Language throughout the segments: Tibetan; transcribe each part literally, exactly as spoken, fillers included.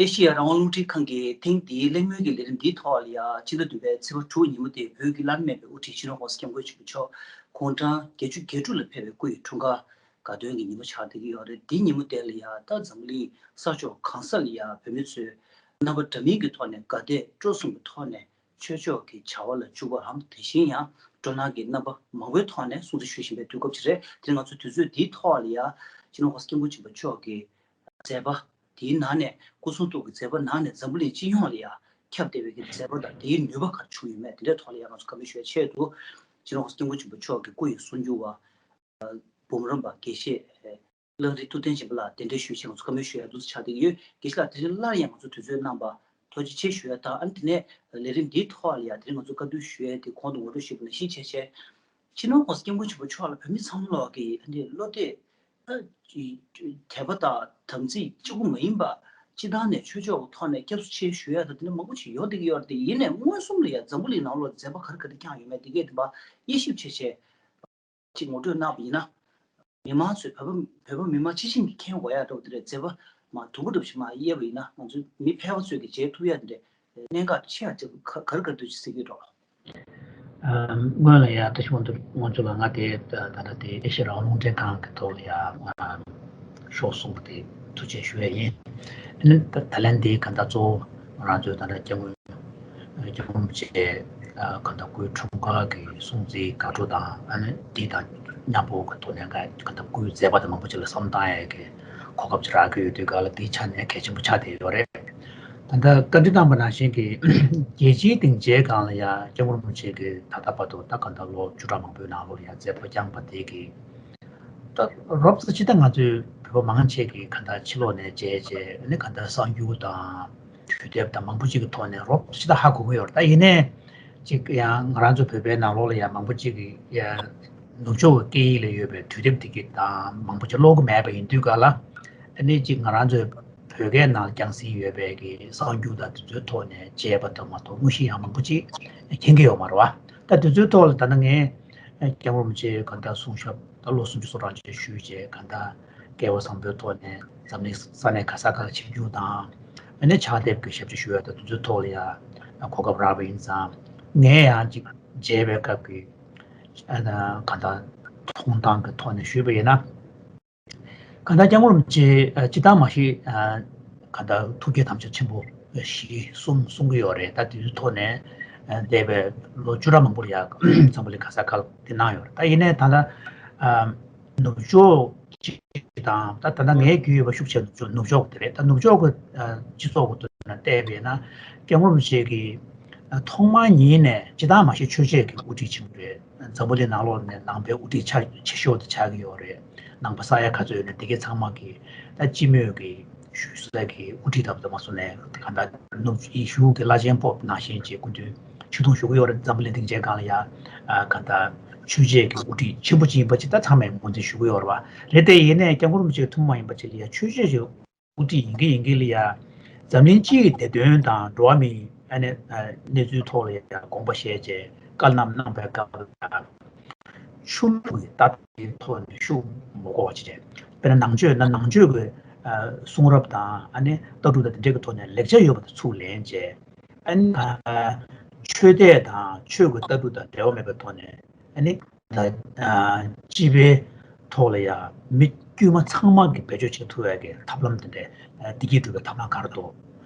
ཨེ་ཤེ་ཡ་རང་དབང་རླུང་འཕྲིན་ཁང་གི་ཐེངས་འདིའི་གླེང་མོལ་གྱི་ལས་རིམ་འདིའི་ཐོག་ལ་ཡ། ཕྱི་ཟླ་བདུན་པའི་ཚེས་པ་དྲུག་ཉིན་མོ་དེ་བོད་ཀྱི་བླ་ན་མེད་པའི་དབུ་ཁྲིད་སྤྱི་ནོར་༸གོང་ས་༸སྐྱབས་མགོན་ཆེན་པོ་མཆོག་དགུང་གྲངས་བརྒྱད་ཅུ་གྱ་དྲུག་ལ་ཕེབས་པའི་སྐུ་ཡི་འཁྲུངས་སྐར་དགའ་སྟོན་གྱི་ཉིན་མོ་ཆགས་བསྡད་ཀྱི་ཡོད་རེད། འདིའི་ཉིན་མོ་དེ་ལ་ཡ། ད་འཛམ་གླིང་ས་ཕྱོགས་གང་ས་ལ་ཡ་བོད་མི་ཚོས་རྣམ་པ་འདྲ་མིན་གྱི་ཐོག་ནས་དགའ་དད་སྤྲོ་གསུམ་གྱི་ཐོག་ནས་ཆོས་ཕྱོགས་ཀྱི་བྱ་བ་ལ་འཇུག་པའམ། དེ་བཞིན་ཡང་སྤྲོ་སྣང་གི་རྣམ་པ་མང་པོའི་ཐོག་ནས་སྲུང་བརྩི་ཞུ་བཞིན་པའི་དུས་སྐབས་ཅིག་རེད། དེ་ང་ཚོ་དུས་ཚོད་འདིའི་ཐོག་ལ་ཡ། སྤྱི་ནོར་༸གོང་ས་༸སྐྱབས་མགོན་ཆེན་པོ་མཆོག་གི་མཛད་པ་དེའི་ནང་ནས། སྐུ་གསུང་ཐུགས་ཀྱི་མཛད་པ་ནང་ནས་འཛམ་བུ་གླིང་སྤྱི་ཡོངས་ལ་ཡ་ཁྱབ་བསྡད་པའི་གི་མཛད་པ་དང་། དེའི་ནུས་པ་ག་རེ་བྱུང་ཡོད་མེད། དེ་འདྲའི་ཐོག་ལ་ཡ་ང་ཚོ་བཀའ་མོལ་ཞུ་ཡ་ཆེད་དུ། སྤྱི་ནོར་༸གོང་ས་༸སྐྱབས་མགོན་ཆེན་པོ་མཆོག་གི་སྐུ་ཡི་གསུང་སྒྱུར་བ་འབུམ་རམས་པ་དགེ་བཤེས་གླང་རི་ཐུབ་བསྟན་སྦྱིན་པ་ལགས་གདན་འདྲེན་ཞུས་བྱས་ང་ཚོ་བཀའ་མོལ་ཞུ་ཡ་འདུག་སེ་ཆགས་བསྡད་ཀྱི་ཡོད། དགེ་བཤེས་ལགས་དེ་རིང་སླར་ཡང་ང་ཚོ་དུས་ཚོད་གནང་བར་ཐུགས་རྗེ་ཆེ་ཞུ་ཡ་དང་། ཨ་ནི་དེ་ནས་ལས་རིམ་འདིའི་ཐོག་ལ་ཡ་དེ་རིང་ང་ཚོ་བཀའ་བསྡུར་ཞུ་ཡ་དེ་གོང་དུ་ངོ་སྤྲོད་ཞུས་པ་ནང་བཞིན་བྱས་བྱས། སྤྱི་ནོར་༸གོང་ས་༸སྐྱབས་མགོན་ཆེན་པོ་མཆོག་ལ་བོད་མི་ཚང་མ་ལོག་གི་ཨ་ནི་བློ་གཏད། ཨ་ཅི་དད་པ་དང་དམ་ཚིག་གཅིག་པུ་མ་ཡིན་པ། སྤྱི་བཏང་ནས་ཆོས་ཕྱོགས་ཀྱི་ཐོག་ནས་སྐྱབས་སུ་མཆི་ཞུ་ཡ་དང་དེ་འདྲ་མང་པོ་ཞིག་ཡོང་བསྡད་ཀྱི་ཡོད་རེད། དེ་ཡིན་ནའི་མངོན་སུམ་ལ་ཡ་འཛམ་བུ་གླིང་ནང་ལོགས་མཛད་པ་ག་རེ་ག་རེ་བསྐྱངས་ཡོད་མེད་དེ་གས་དེ་བ་དབྱེ་ཞིབ་བྱས་བྱས། ཅིག་ངོ་སྤྲོད་གནང་བ་ཡིན་ན། མི་མང་ཚོས་བོད་པ་བོད་པ་མི་མང་སྤྱི་བྱིངས་ཀྱིས་མཁྱེན་དགོས་ཡ་འདྲ་བོ་དེ་འདྲའི་མཛད་པ་མ་དུམ་བུ་འདྲ་བོ་ཞིག་མར་དབྱེ་བ་ཡིན་ན། ང་ཚོའི་མི་ཕལ་པ་ཚོས་ཀྱིས་མཇལ་ཐུབ་ཡ་དེ་འདྲའི་གནད་འགག་ཆེ་ཡ་ཅིག་ག་ག་རེ་ག་རེ་འདུག་ཅིག་གཟིགས་ཀྱི་འདུག་ཨ། སྔོན་ལ་ཡ་བཀྲ་ཤིས་དབང་འདུས་དབང་ཕྱུག་ལགས། ང་དེ་ད་ད་ལྟ་དེ་ཨེ་ཤེ་ཡ་རང་དབང་རླུང་འཕྲིན་ཁང་གི་ཐོག་ལ་ཡ་ང་ཤོག་གསུངས་པ་དེ་ཐུགས་རྗེ་ཆེ་ཞུ་ཡ་ཡིན། ཨ་ནི་ད་ད་ལན་འདི་ག་ད་གཙོ་བོ་ང་རང་ཚོའི་ད་ལྟ་སྐྱབས་མགོན་སྐྱབས་མགོན་རིན་པོ་ཆེ་ག་ད་སྐུའི་འཁྲུངས་སྐར་གྱི་སྲུང་བརྩིའི་དགའ་སྤྲོ་དང་། ཨ་ནི་འདི་དང་མཉམ་པོ་གི་ཐོག་ནས་ག་ད་སྐུའི་མཛད་པ་དང་མང་པོ་ཅིག་ལ་བསམ་བཏང་ཡས་ཀྱི་གོ་སྐབས་ཅིག་རག་གི་ཡོད་དུས་ག་ལ་འདིའི་ཆ་ནས་གལ་ཆེན་པོ་ཆགས་བསྡད་ཡོད་རེད། ད་ལྟ་བཀའ་འདྲི་གནང་པ་ནང་བཞིན་གྱི་རྒྱལ་སྤྱིའི་སྡིངས་ཆའི་སྒང་ལ་ཡ་སྐྱབས་མགོན་རིན་པོ་ཆེ་གིས་ད་ལྟ་བར་དུ་ད་ག་ད་ལོ་བཅུ་ཕྲག་མང་པོའི་ནང་ལོགས་ལ་ཡ་མཛད་པ་བསྐྱངས་པ་དེ་གིས། ད་རོབ་ཙམ་ཅིག་ད་ང་ཚོའི་བོད་པ་མང་ཆེ་གིས་ག་ད་ཕྱི་ལོགས་ནས་མཇལ་བྱས། ཨ་ནི་ག་ད་གསར་འགྱུར་དང་དུས་དེབ་དང་མང་པོ་ཅིག་གི་ཐོག་ནས་རོབ་ཙམ་ཅིག་ད་ཧ་གོ་གི་ཡོད་རེད། ད་ཡིན་ནའི་ཅིག་ཡང་ང་རང་ཚོ་བོད་པའི་ནང་ལོགས་ལ་ཡང་མང་པོ་ཅིག་གིས་ཡ་ནུབ་ཕྱོགས་ཀྱི་སྐད་ཡིག་ལ་ཡོད་པའི་དུས་དེབ་དེ་གི་དང་མང་པོ་ཅིག་ཀློག་གི་མེད་པ་ཡིན་དུས་ག་ལ། ཨ་ནི་ཅིག་ང་རང་ཚོའི་བོད་སྐད་ནང་རྒྱང་སྲིང་ཡོད་པའི་གི་གསར་འགྱུར་དང་དེ་ཚོའི་ཐོག་ནས་མཇལ་བ་དང་མ་གཏོགས་དངོས་གཞི་ཡང་མང་པོ་ཅིག་མཁྱེན་གྱི་ཡོད་མ་རེད་བ། ད་དེ་ཚོའི་ཐོག་ལ་ད་ལྟ་ངས་སྐྱབས་མགོན་རིན་པོ་ཆེའི་ག་ད་གསུང་ཞབས་ད་ལོ་སུམ་ཅུ་སོ་གྲངས་ཅིག་ཞུས་བྱས། ག་ད་སྐལ་བ་བཟང་པོའི་ཐོག་ནས་འཛམ་གླིང་ས་གནས་ག་ས་ག་ལ་ཆིབས་བསྒྱུར་དང་། ཨ་ནི་ཕྱག་དེབ་ཀྱི་ཞབས་ཕྱི་ཞུ་ཡ་དང་དེ་ཚོའི་ཐོག་ལ་ཡ་གོ་སྐབས་རག་པ་ཡིན་ཙང་། ངས་ཡང་ཅིག་མཇལ་བའི་སྐབས་ཀྱི་ཨ་ན་ག་ད་མཐོང་སྟངས་ཀྱི་ཐོག་ནས་ཞུས་པ་ཡིན་ན། ག་ད་སྐྱབས་མགོན་རིན་པོ་ཆེ་ཨ་སྤྱིར་བཏང་མ་གཞི་ཨ་ག་ད་ཐུགས་བསྐྱེད་དམ་བཅའ་ཆེན་པོ་བཞི་གསུམ་གསུང་གི་ཡོད་རེད། ད་དེ་ཚོའི་ཐོག་ནས་ཨ་འདས་པའི་ལོ་བཅུ་ཕྲག་མང་པོ་ལ་ཡ་འཛམ་བུ་གླིང་ག་ས་ག་ལ་དེ་གནང་ཡོད་རེད། ད་ཡིན་ནའི་ད་ལྟ་ཨ་ནུབ་ཕྱོགས་ཅིག་དང་། ད་ད་ལྟ་ངའི་རྒྱུས་ཡོད་པ་ཤུགས་ཆེ་ནུབ་ཕྱོགས་ནུབ་ཕྱོགས་དེ་རེད། ད་ནུབ་ཕྱོགས་ཀྱི་ཨ་སྤྱི་ཚོགས་ཀྱི་ཐོག་ནས་བལྟས་པས་ན། སྐྱབས་མགོན་རིན་པོ་ཆེ་གིས་ཨ་ཐོག་མར་ཉིད་ནས་སྤྱིར་བཏང་མ་གཞི་ཆོས་བྱེད་ཀྱི་དབུ་ཁྲིད་ཆེན་པོ་རེད། འཛམ་བུ་གླིང་ནང་ལོགས་ནས་ནང་པའི་དབུ་ཁྲིད་ཆ་ཆེ་ཤོས་དེ་ཆགས་ཀྱི་ཡོད་རེད། ནང་པ་ས་ཡ་ག་ཚོད་ཡོད་ན་དེ་གའི་ཚང་མ་གི་ད་སྤྱི་མོས་ཀྱི་ཞུ་ས་གི་དབུ་ཁྲིད་ལྟ་བུ་དང་མ་སོང་ནས་གང་ལྟར་ནུབ་ཡེ་ཤུ་གི་བླ་ཆེན་པོབ་ནང་བཞིན་ཅིག་སྐུ་མདུན་ཆིབས་བསྒྱུར་ཞུ་གི་ཡོད་རེད། འཛམ་བུ་གླིང་སྡིངས་ཆའི་སྒང་ལ་ཡ་ཨ་གང་ལྟར་ཆོས་བྱེད་ཀྱི་དབུ་ཁྲིད་ཆེན་པོ་ཅིག་ཡིན་པ་ཅིག་ད་ཚང་མས་ངོས་འཛིན་ཞུ་གི་ཡོད་རེད་བ། རེད་དེ་ཡིན་ནའི་སྐྱབས་མགོན་རིན་པོ་ཆེ་ཐུན་མོང་མ་ཡིན་པ་ཅིག་ལ་ཡ་ཆོས་བྱེད་ཀྱི་དབུ་ཁྲིད་ཡིན་གྱི་ཡིན་གྱི་ལ་ཡ། འཛམ་གླིང་སྤྱི་ཡི་བདེ་དོན་དང་འགྲོ་བ་མིའི་ཨ་ནི་ཨ་གནས་ཚུལ་ཐོག་ལ་ཡ་དགོངས་པ་བཞེས་བྱས་བཀའ་གནང་གནང་པའི་སྐབས་ལ་ཡ། ཆོས་ལུགས་ཀྱི་ལྟ་སྟངས་ཐོག་ནས་ཤུགས་མ་དགོས་པ་བྱས་བྱས། དཔེར་ན་ནང་ཆོས་ན་ནང་ཆོས་ཀྱི་ཨ་གསུང་རབ་དང་ཨ་ནི་ལྟ་གྲུབ་དང་དེ་འདྲའི་གི་ཐོག་ནས་ལེགས་ཆ་ཡོད་པ་དེ་ཚུར་ལེན་བྱས། ཨ་ནི་ཨ་ཆོས་དད་དང་ཆོས་ཀྱི་ལྟ་གྲུབ་དང་འབྲེལ་བ་མེད་པའི་ཐོག་ནས། ཨ་ནི་ད་ཨ་སྤྱི་པའི་ཐོག་ལ་ཡ་མི་དཀྱུས་མ་ཚང་མ་གིས་བེད་སྤྱོད་བྱེད་ཐུབ་ཡ་གི་ཐབས་ལམ་དེ་འདྲའི་ཨ་བདེ་སྐྱིད་སྒྲུབ་པའི་ཐབས་ལམ་ག་རེ་འདུག་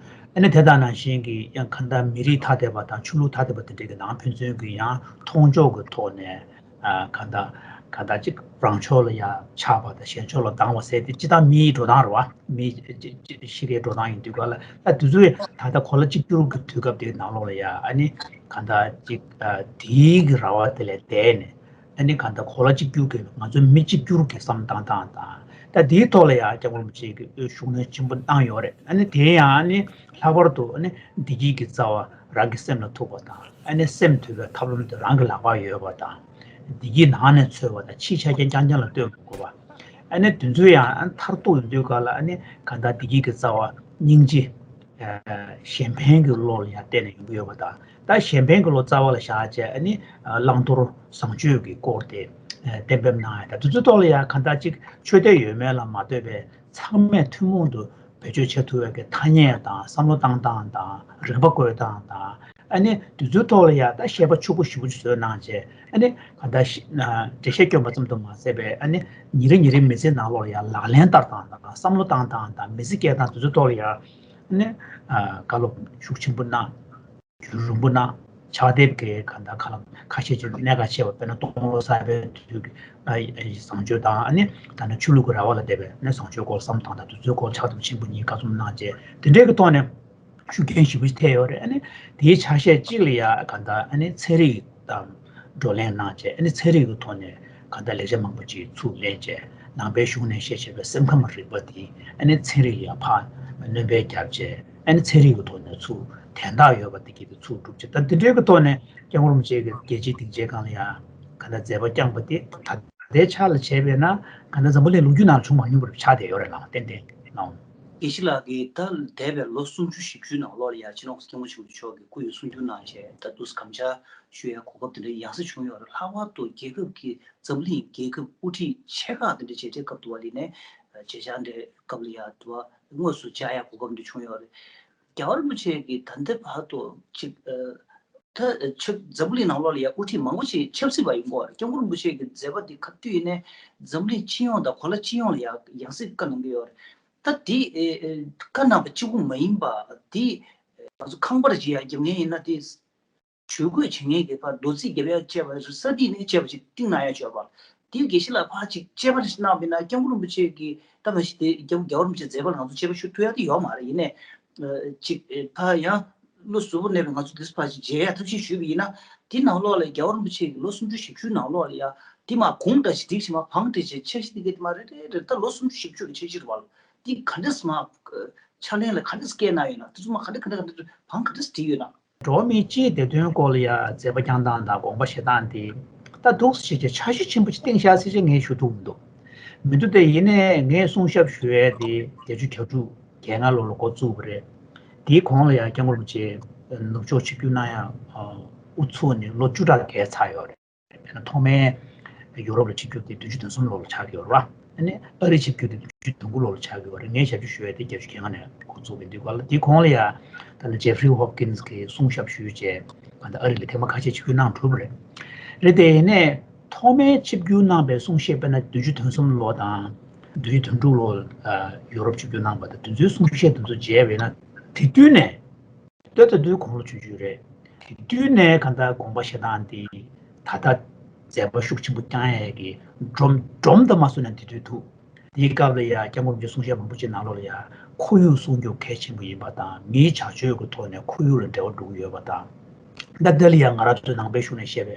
ཨ་ནི་དེ་དང་ནང་བཞིན་གྱི་ཡང་གང་ལྟར་མི་རིགས་ཐ་དད་པ་དང་ཆོས་ལུགས་ཐ་དད་པ་དེ་འདྲའི་གི་ནང་ཕན་ཚུན་གྱི་ཡང་མཐོང་ཕྱོགས་ཀྱི་ཐོག་ནས་ཨ་གང་ལྟར་གང་ལྟར་ཅིག་རང་ཕྱོགས་ལ་ཡ་ཆགས་པ་དང་གཞན་ཕྱོགས་ལ་སྡང་བ་ཟེར་དེ་སྤྱིར་བཏང་མིའི་འགྲོ་སྟངས་རེད་བ། མི་གཤིས་ཀའི་འགྲོ་སྟངས་ཡིན་དུས་ག་ལ་ད་དུས་ཚོད་ད་ལྟ་གོ་ལ་གཅིག་གྱུར་གྱི་དུས་སྐབས་དེའི་ནང་ལོགས་ལ་ཡ་ཨ་ནི་གང་ལྟར་ཅིག་ཨ་དེའི་གི་ར་བ་དེ་ལས་འདས་ནས། ཨ་ནི་གང་ལྟར་གོ་ལ་གཅིག་གྱུར་གྱི་ང་ཚོ་མི་གཅིག་གྱུར་གྱི་བསམ་བཏང་སྟངས་དང་། ད་དེའི་ཐོག་ལ་ཡང་སྐྱབས་མགོན་རིན་པོ་ཆེ་གིས་ཤུགས་སྣོན་ཆེན་པོ་བཏང་ཡོད་རེད། ཨ་ནི་དེ་ཡང་ཨ་ནི་ལྷག་པར་དུ་ཨ་ནི་བདེ་སྐྱིད་ཀྱི་རྩ་བ་རང་གི་སེམས་ལ་ཐུག་པ་དང་། ཨ་ནི་སེམས་འདུལ་བའི་ཐབས་ལམ་དེ་རང་གི་ལག་པར་ཡོད་པ་དང་། བདེ་སྐྱིད་ནང་ནས་འཚོལ་བ་དང་། ཕྱིའི་ཆ་རྐྱེན་རྐྱང་རྐྱང་ལ་ལྟོས་མ་དགོས་པ། ཨ་ནི་དེ་ཚོ་ཡང་ཨ་ནི་མཐར་ཐུག་ཡོང་དུས་ག་ལ་ཨ་ནི་གང་ལྟར་བདེ་སྐྱིད་ཀྱི་རྩ་བ་སྙིང་རྗེ། གཞན་ཕན་གྱི་བློ་ལ་ཡང་བརྟེན་ནས་ཡོང་གི་ཡོད་པ་དང་། ད་གཞན་ཕན་གྱི་བློ་རྩ་བ་ལ་བཞག་བྱས་ཨ་ནི་བླང་དོར་བཟང་སྤྱོད་ཀྱི་སྐོར་དེ་གཏན་འབེབས་གནང་ཡ། ད་དེ་ཚོའི་ཐོག་ལ་ཡང་གང་ལྟར་ཅིག་ཆོས་དད་ཡོད་མེད་ལ་མ་ལྟོས་པའི་ཚང་མས་ཐུན་མོང་དུ་ བེད་སྤྱོད་བྱེད་ཐུབ་པའི་གི་ཐ་སྙད་དང་བསམ་བློ་བཏང་སྟངས་དང་རིག་པ་བཀོལ་སྟངས་དང་ཨ་ནི་དེ་ཚོའི་ཐོག་ལ་ཡང་ད་བཤད་པ་ཕྱུག་པོ་ཞེ་པོ་ཅིག་བཟོས་གནང་བྱས་ཨ་ནི་ག་ད་ཤི་ན་འགྲེལ་བཤད་སྐྱོན་པ་ཙམ་དུ་མ་ཟད་པའི་ཨ་ནི་ཉིན་རེ་ཉིན་རེའི་མི་ཚེའི་ནང་ལོགས་ལ་ཡང་ལག་ལེན་བསྟར་སྟངས་དང་བསམ་བློ་བཏང་སྟངས་དང་མི་ཚེ་སྐྱེལ་སྟངས་དེ་ཚོའི་ཐོག་ལ་ཡང་ཨ་ནི་བཀའ་སློབ་ཤུགས་ཆེན་པོ་གནང་། རྒྱུན་རིང་པོ་གནང་། ཕྱག་དེབ་ཀྱི་ག་ད་ཁ་ལ་ཁ་ཤས་ཅིག་གནད་འགག་ཆེ་བ་དཔེར་ན་སྟོང་ལོ་གསར་པའི་དུས་ཀྱི་བཟང་སྤྱོད་དང་ཨ་ནི་ད་ནི་ཆོས་ལུགས་ཀྱི་ར་བ་ལ་བསྡད་པའི་ནི་བཟང་སྤྱོད་སྐོར་བསམ་སྟངས་དང་དེ་ཚོའི་སྐོར་ཕྱག་དེབ་ཆེན་པོ་གཉིས་བཀའ་རྩོམ་གནང་བྱས་དེ་འདྲའི་གི་ཐོག་ནས་ཤུགས་རྐྱེན་ཞེ་པོ་ཞིག་ཐེབས་ཡོད་རེད། ཨ་ནི་དེའི་ཆ་ཤས་གཅིག་ལ་ཡ་ག་ད་ཨ་ནི་ཚན་རིག་དང་བགྲོ་གླེང་གནང་བྱས་ཨ་ནི་ཚན་རིག་གི་ཐོག་ནས་ག་ད་ལེགས་ཆ་མང་པོ་ཅིག་ཚུར་ལེན་བྱས་ནང་པའི་གཞུང་ནས་བཤད་བྱས་པའི་སེམས་ཁམས་རིག་པ་དེ་ཨ་ནི་ཚན་རིག་ལ་ཡ་ཕར་སྣོན་པ་བརྒྱབ་བྱས། ཨ་ནི་ཚན་རིག་གི་ཐོག་ནས་ཚུར་དན་རྟགས་ཡོད་པ་དེ་གྱིས་དེ་ཚུར་སྒྲུབ་ཅིག་ད་འདི་འདྲའི་གི་ཐོག་ནས་སྐྱབས་མགོན་རིན་པོ་ཆེ་གི་རྒྱལ་སྤྱིའི་སྡིངས་ཆའི་སྒང་ལ་ཡང་ག་ད་མཛད་པ་བསྐྱངས་པ་དེ་ད་ལྟའི་ཆ་ལ་བྱས་པས་ན་ག་ད་འཛམ་བུ་གླིང་ལོ་རྒྱུས་ནང་ལ་བྱུང་མ་མྱོང་པ་རེད་ཆགས་བསྡད་ཡོད་རེད་ལགས་ཏན་ཏན་ལགས། དགེ་བཤེས་ལགས་ཀྱིས་ད་འདས་པའི་ལོ་སུམ་ཅུ་བཞི་བཅུའི་ནང་ལོགས་ལ་ཡང་སྤྱི་ནོར་༸གོང་ས་༸སྐྱབས་མགོན་ཆེན་པོ་མཆོག་གི་སྐུ་ཡི་གསུང་བསྒྱུར་གནང་བྱས་ད་དུས་སུ་དགམ་བཅར་ཞུ་ཡའི་གོ་སྐབས་དེ་འདྲ་ཡང་སེ་བྱུང་ཡོད་རེད། ལྷག་པར་དུ་རྒྱལ་ཁབ་ཀྱི་འཛམ་གླིང་རྒྱལ་ཁབ་དབུ་ཁྲིད་ཆེ་ཁག་དེ་འདྲ་མཇལ་འཕྲད་སྐབས་དུ་བ་ལི་ནས་མཇལ་བཅར་འདྲའི་སྐབས་ལ་ཡ་དུ་བ་དངོས་སུ་བཅར་ཡ་གོ་སྐབས་འདི་བྱུང་ཡོད་རེད། རྒྱལ་བ་རིན་པོ་ཆེ་གིས་ད་ལྟ་བར་དུ་ཅིག་ད་ཆབ་འཛམ་བུ་གླིང་ནང་ལོགས་ལ་ཡ་དབུ་ཁྲིད་མང་པོ་ཞིག་ཆབ་སྲིད་པ་ཡིན་དགོས་རེད། སྐྱབས་མགོན་རིན་པོ་ཆེ་གི་མཛད་པ་འདི་ག་དུས་ཡིན་ནའི་འཛམ་གླིང་སྤྱི་ཡོངས་དང་གོ་ལ་སྤྱི་ཡོངས་ལ་ཡ་ཡང་སེ་བཀའ་གནང་གི་ཡོད་རེད། ད་འདི་བཀའ་གནང་པ་གཅིག་པུ་མ་ཡིན་པ་འདི་ང་ཚོ་ཁང་པར་ཅིག་ཡ་རྒྱབ་མཁན་ཡིན་ན་དེ། ཇུས་འགོད་བྱེད་མཁན་གྱི་ཕར་རྡོ་རྩིག་རྒྱབ་ཡ་བཅས་པ་ས་སྟེང་ནས་བཅས་པ་ཞིག་བཏིང་གནང་ཡ་བྱས་པ། དེའི་དགེ་བཤེས་ལགས་ཕར་ཅིག་དཔྱད་པ་ཞིག་གནང་བ་ཡིན་ན་སྐྱབས་མགོན་རིན་པོ་ཆེ་གི་ད་མ་གཞི་དེ་རྒྱལ་བ་རྒྱལ་བ་རིན་པོ་ཆེའི་མཛད་པ་ལ་ང་ཚོ་དཔྱད་པ་ཞུ་ཐུབ་ཡ་དེ་ཡོད་མ་རེད། ཡིན་ནའི་ཅིག་ཕར་ཡང་བློ་གཟུ་བོར་གནས་པའི་ང་ཚོ་འདི་ཕར་ཅིག་མཇལ་ཡ་ཐབས་ཤེས་ཞུས་པ་ཡིན་ན་དེ་ནང་ལོགས་ལ་རྒྱལ་བ་རིན་པོ་ཆེ་གི་ལོ་སུམ་ཅུ་བཞི་བཅུའི་ནང་ལོགས་ལ་ཡ་དེ་མ་གུང་འདྲ་ཞིག་སྒྲིག་ཞིག་མ་བང་སྒྲིག་ཞིག་འཆར་གཞི་དེ་ག་དེ་མ་རེ་རེ་རེ་ད་ལོ་སུམ་ཅུ་བཞི་བཅུ་གི་འཆར་གཞི་རེད་བ། དེ་ག་འདྲས་མ་ཕྱག་ལེན་ལ་ག་འདྲས་བཀལ་གནང་ཡོད་ན་དེ་ཚོ་མ་ག་འདྲས་ག་འདྲས་ག་འདྲས་བང་ག་འདྲས་བསྒྲིགས་ཡོད་ན། འགྲོ་བ་མིའི་སྤྱིའི་བདེ་དོན་སྐོར་ལ་ཡང་མཛད་པ་བསྐྱངས་སྟངས་དང་དགོངས་པ་བཞེས་སྟངས་དེ་ད་འདུག་སེ་བྱས་བྱས་འཆར་གཞི་ཆེན་པོ་ཅིག་བཏིང་བཞག་ཟེར་ཅིག་ངས་ཞུ་ཐུབ་མི་འདུག་མི་འདུག་སྟེ་ཡིན་ནའི་ངས་གསུང་ཞབས་ཞུ་ཡས་དེ་བརྒྱད་ཅུ་གྱ་དྲུག་གྱ་ལྔ་ལོ་ལ་འགོ་བཙུགས་པ་རེད། དེའི་གོང་ལ་ཡང་སྐྱབས་མགོན་རིན་པོ་ཆེ་ནུབ་ཕྱོགས་ཆིབས་བསྒྱུར་གནང་ཡ་དབུ་ཚུགས་ནས་ལོ་བཅུ་ཕྲག་བརྒལ་ཚར་ཡོད་རེད། དཔེར་ན་ཐོག་མའི་ཡུ་རོབ་ལ་ཆིབས་བསྒྱུར་དེ་བདུན་ཅུ་དོན་གསུམ་ལོ་ལ་ཆགས་ཀྱི་ཡོད་རེད་བ། ཨ་ནི་ཨ་རིའི་ཆིབས་བསྒྱུར་དེ་བདུན་ཅུ་དོན་དགུ་ལོ་ལ་ཆགས་ཀྱི་ཡོད་རེད། ངས་ཞབས་ཕྱི་ཞུ་ཡས་དེ་བརྒྱད་ཅུ་གྱ་ལྔ་ནས་འགོ་བཙུགས་པའི་དུས་སྐབས་ལ་དེའི་གོང་ལ་ཡ་ད་ལྟ་ཇེ་ཧྥི་རི་ཧོབ་ཀིན་སི་གི་གསུང་ཞབས་ཞུས་བྱས་ད་ལྟ་ཨ་རི་ལ་ཐེངས་མ་ཁ་ཤས་ཆིབས་བསྒྱུར་གནང་གྲུབ་པ་རེད། རེད་དེ་ཡིན་ནའི་ཐོག་མའི་ཆིབས་བསྒྱུར་གནང་པའི་གསུང་བཤད་དཔེར་ན་བདུན་ཅུ་དོན་གསུམ་ལོ་དང་བདུན་ཅུ་དོན་དྲུག་ལོ་ཡུ་རོབ་ཆིབས་བསྒྱུར་གནང་པ་དང་དེ་ཚོའི་གསུང་བཤད་དེ་ཚོ་མཇལ་བས་ན་དེ་དུས་ནས། ལྟོས་ད་དུས་གོང་ལ་ཆུང་ཆུང་རེད། དེ་དུས་ནས་གང་ལྟར་དགོངས་པ་བཞེས་སྟངས་དེ་ད་ལྟ་མཛད་པ་ཤུགས་ཆེན་པོ་བསྐྱངས་ཡས་ཀྱི་སྒྲོམ་སྒྲོམ་དུ་མ་སོང་ན་དེ་དུས་ཐུག་དེའི་སྐབས་ལ་ཡ་སྐྱབས་མགོན་རིན་པོ་ཆེ་གསུང་བཤད་མང་པོ་ཅིག་ནང་ལོགས་ལ་ཡ་ཁོར་ཡུག་སྲུང་སྐྱོབ་གལ་ཆེན་པོ་ཡིན་པ་དང་མིའི་བྱ་སྤྱོད་ཀྱི་ཐོག་ནས་ཁོར་ཡུག་ལ་འབྲེལ་བ་འགྲོ་གི་ཡོད་པ་དང་། ད་ལྟ་ལ་ཡ་ང་རང་ཚོའི་ནང་པའི་གཞུང་ནས་བཤད་པའི་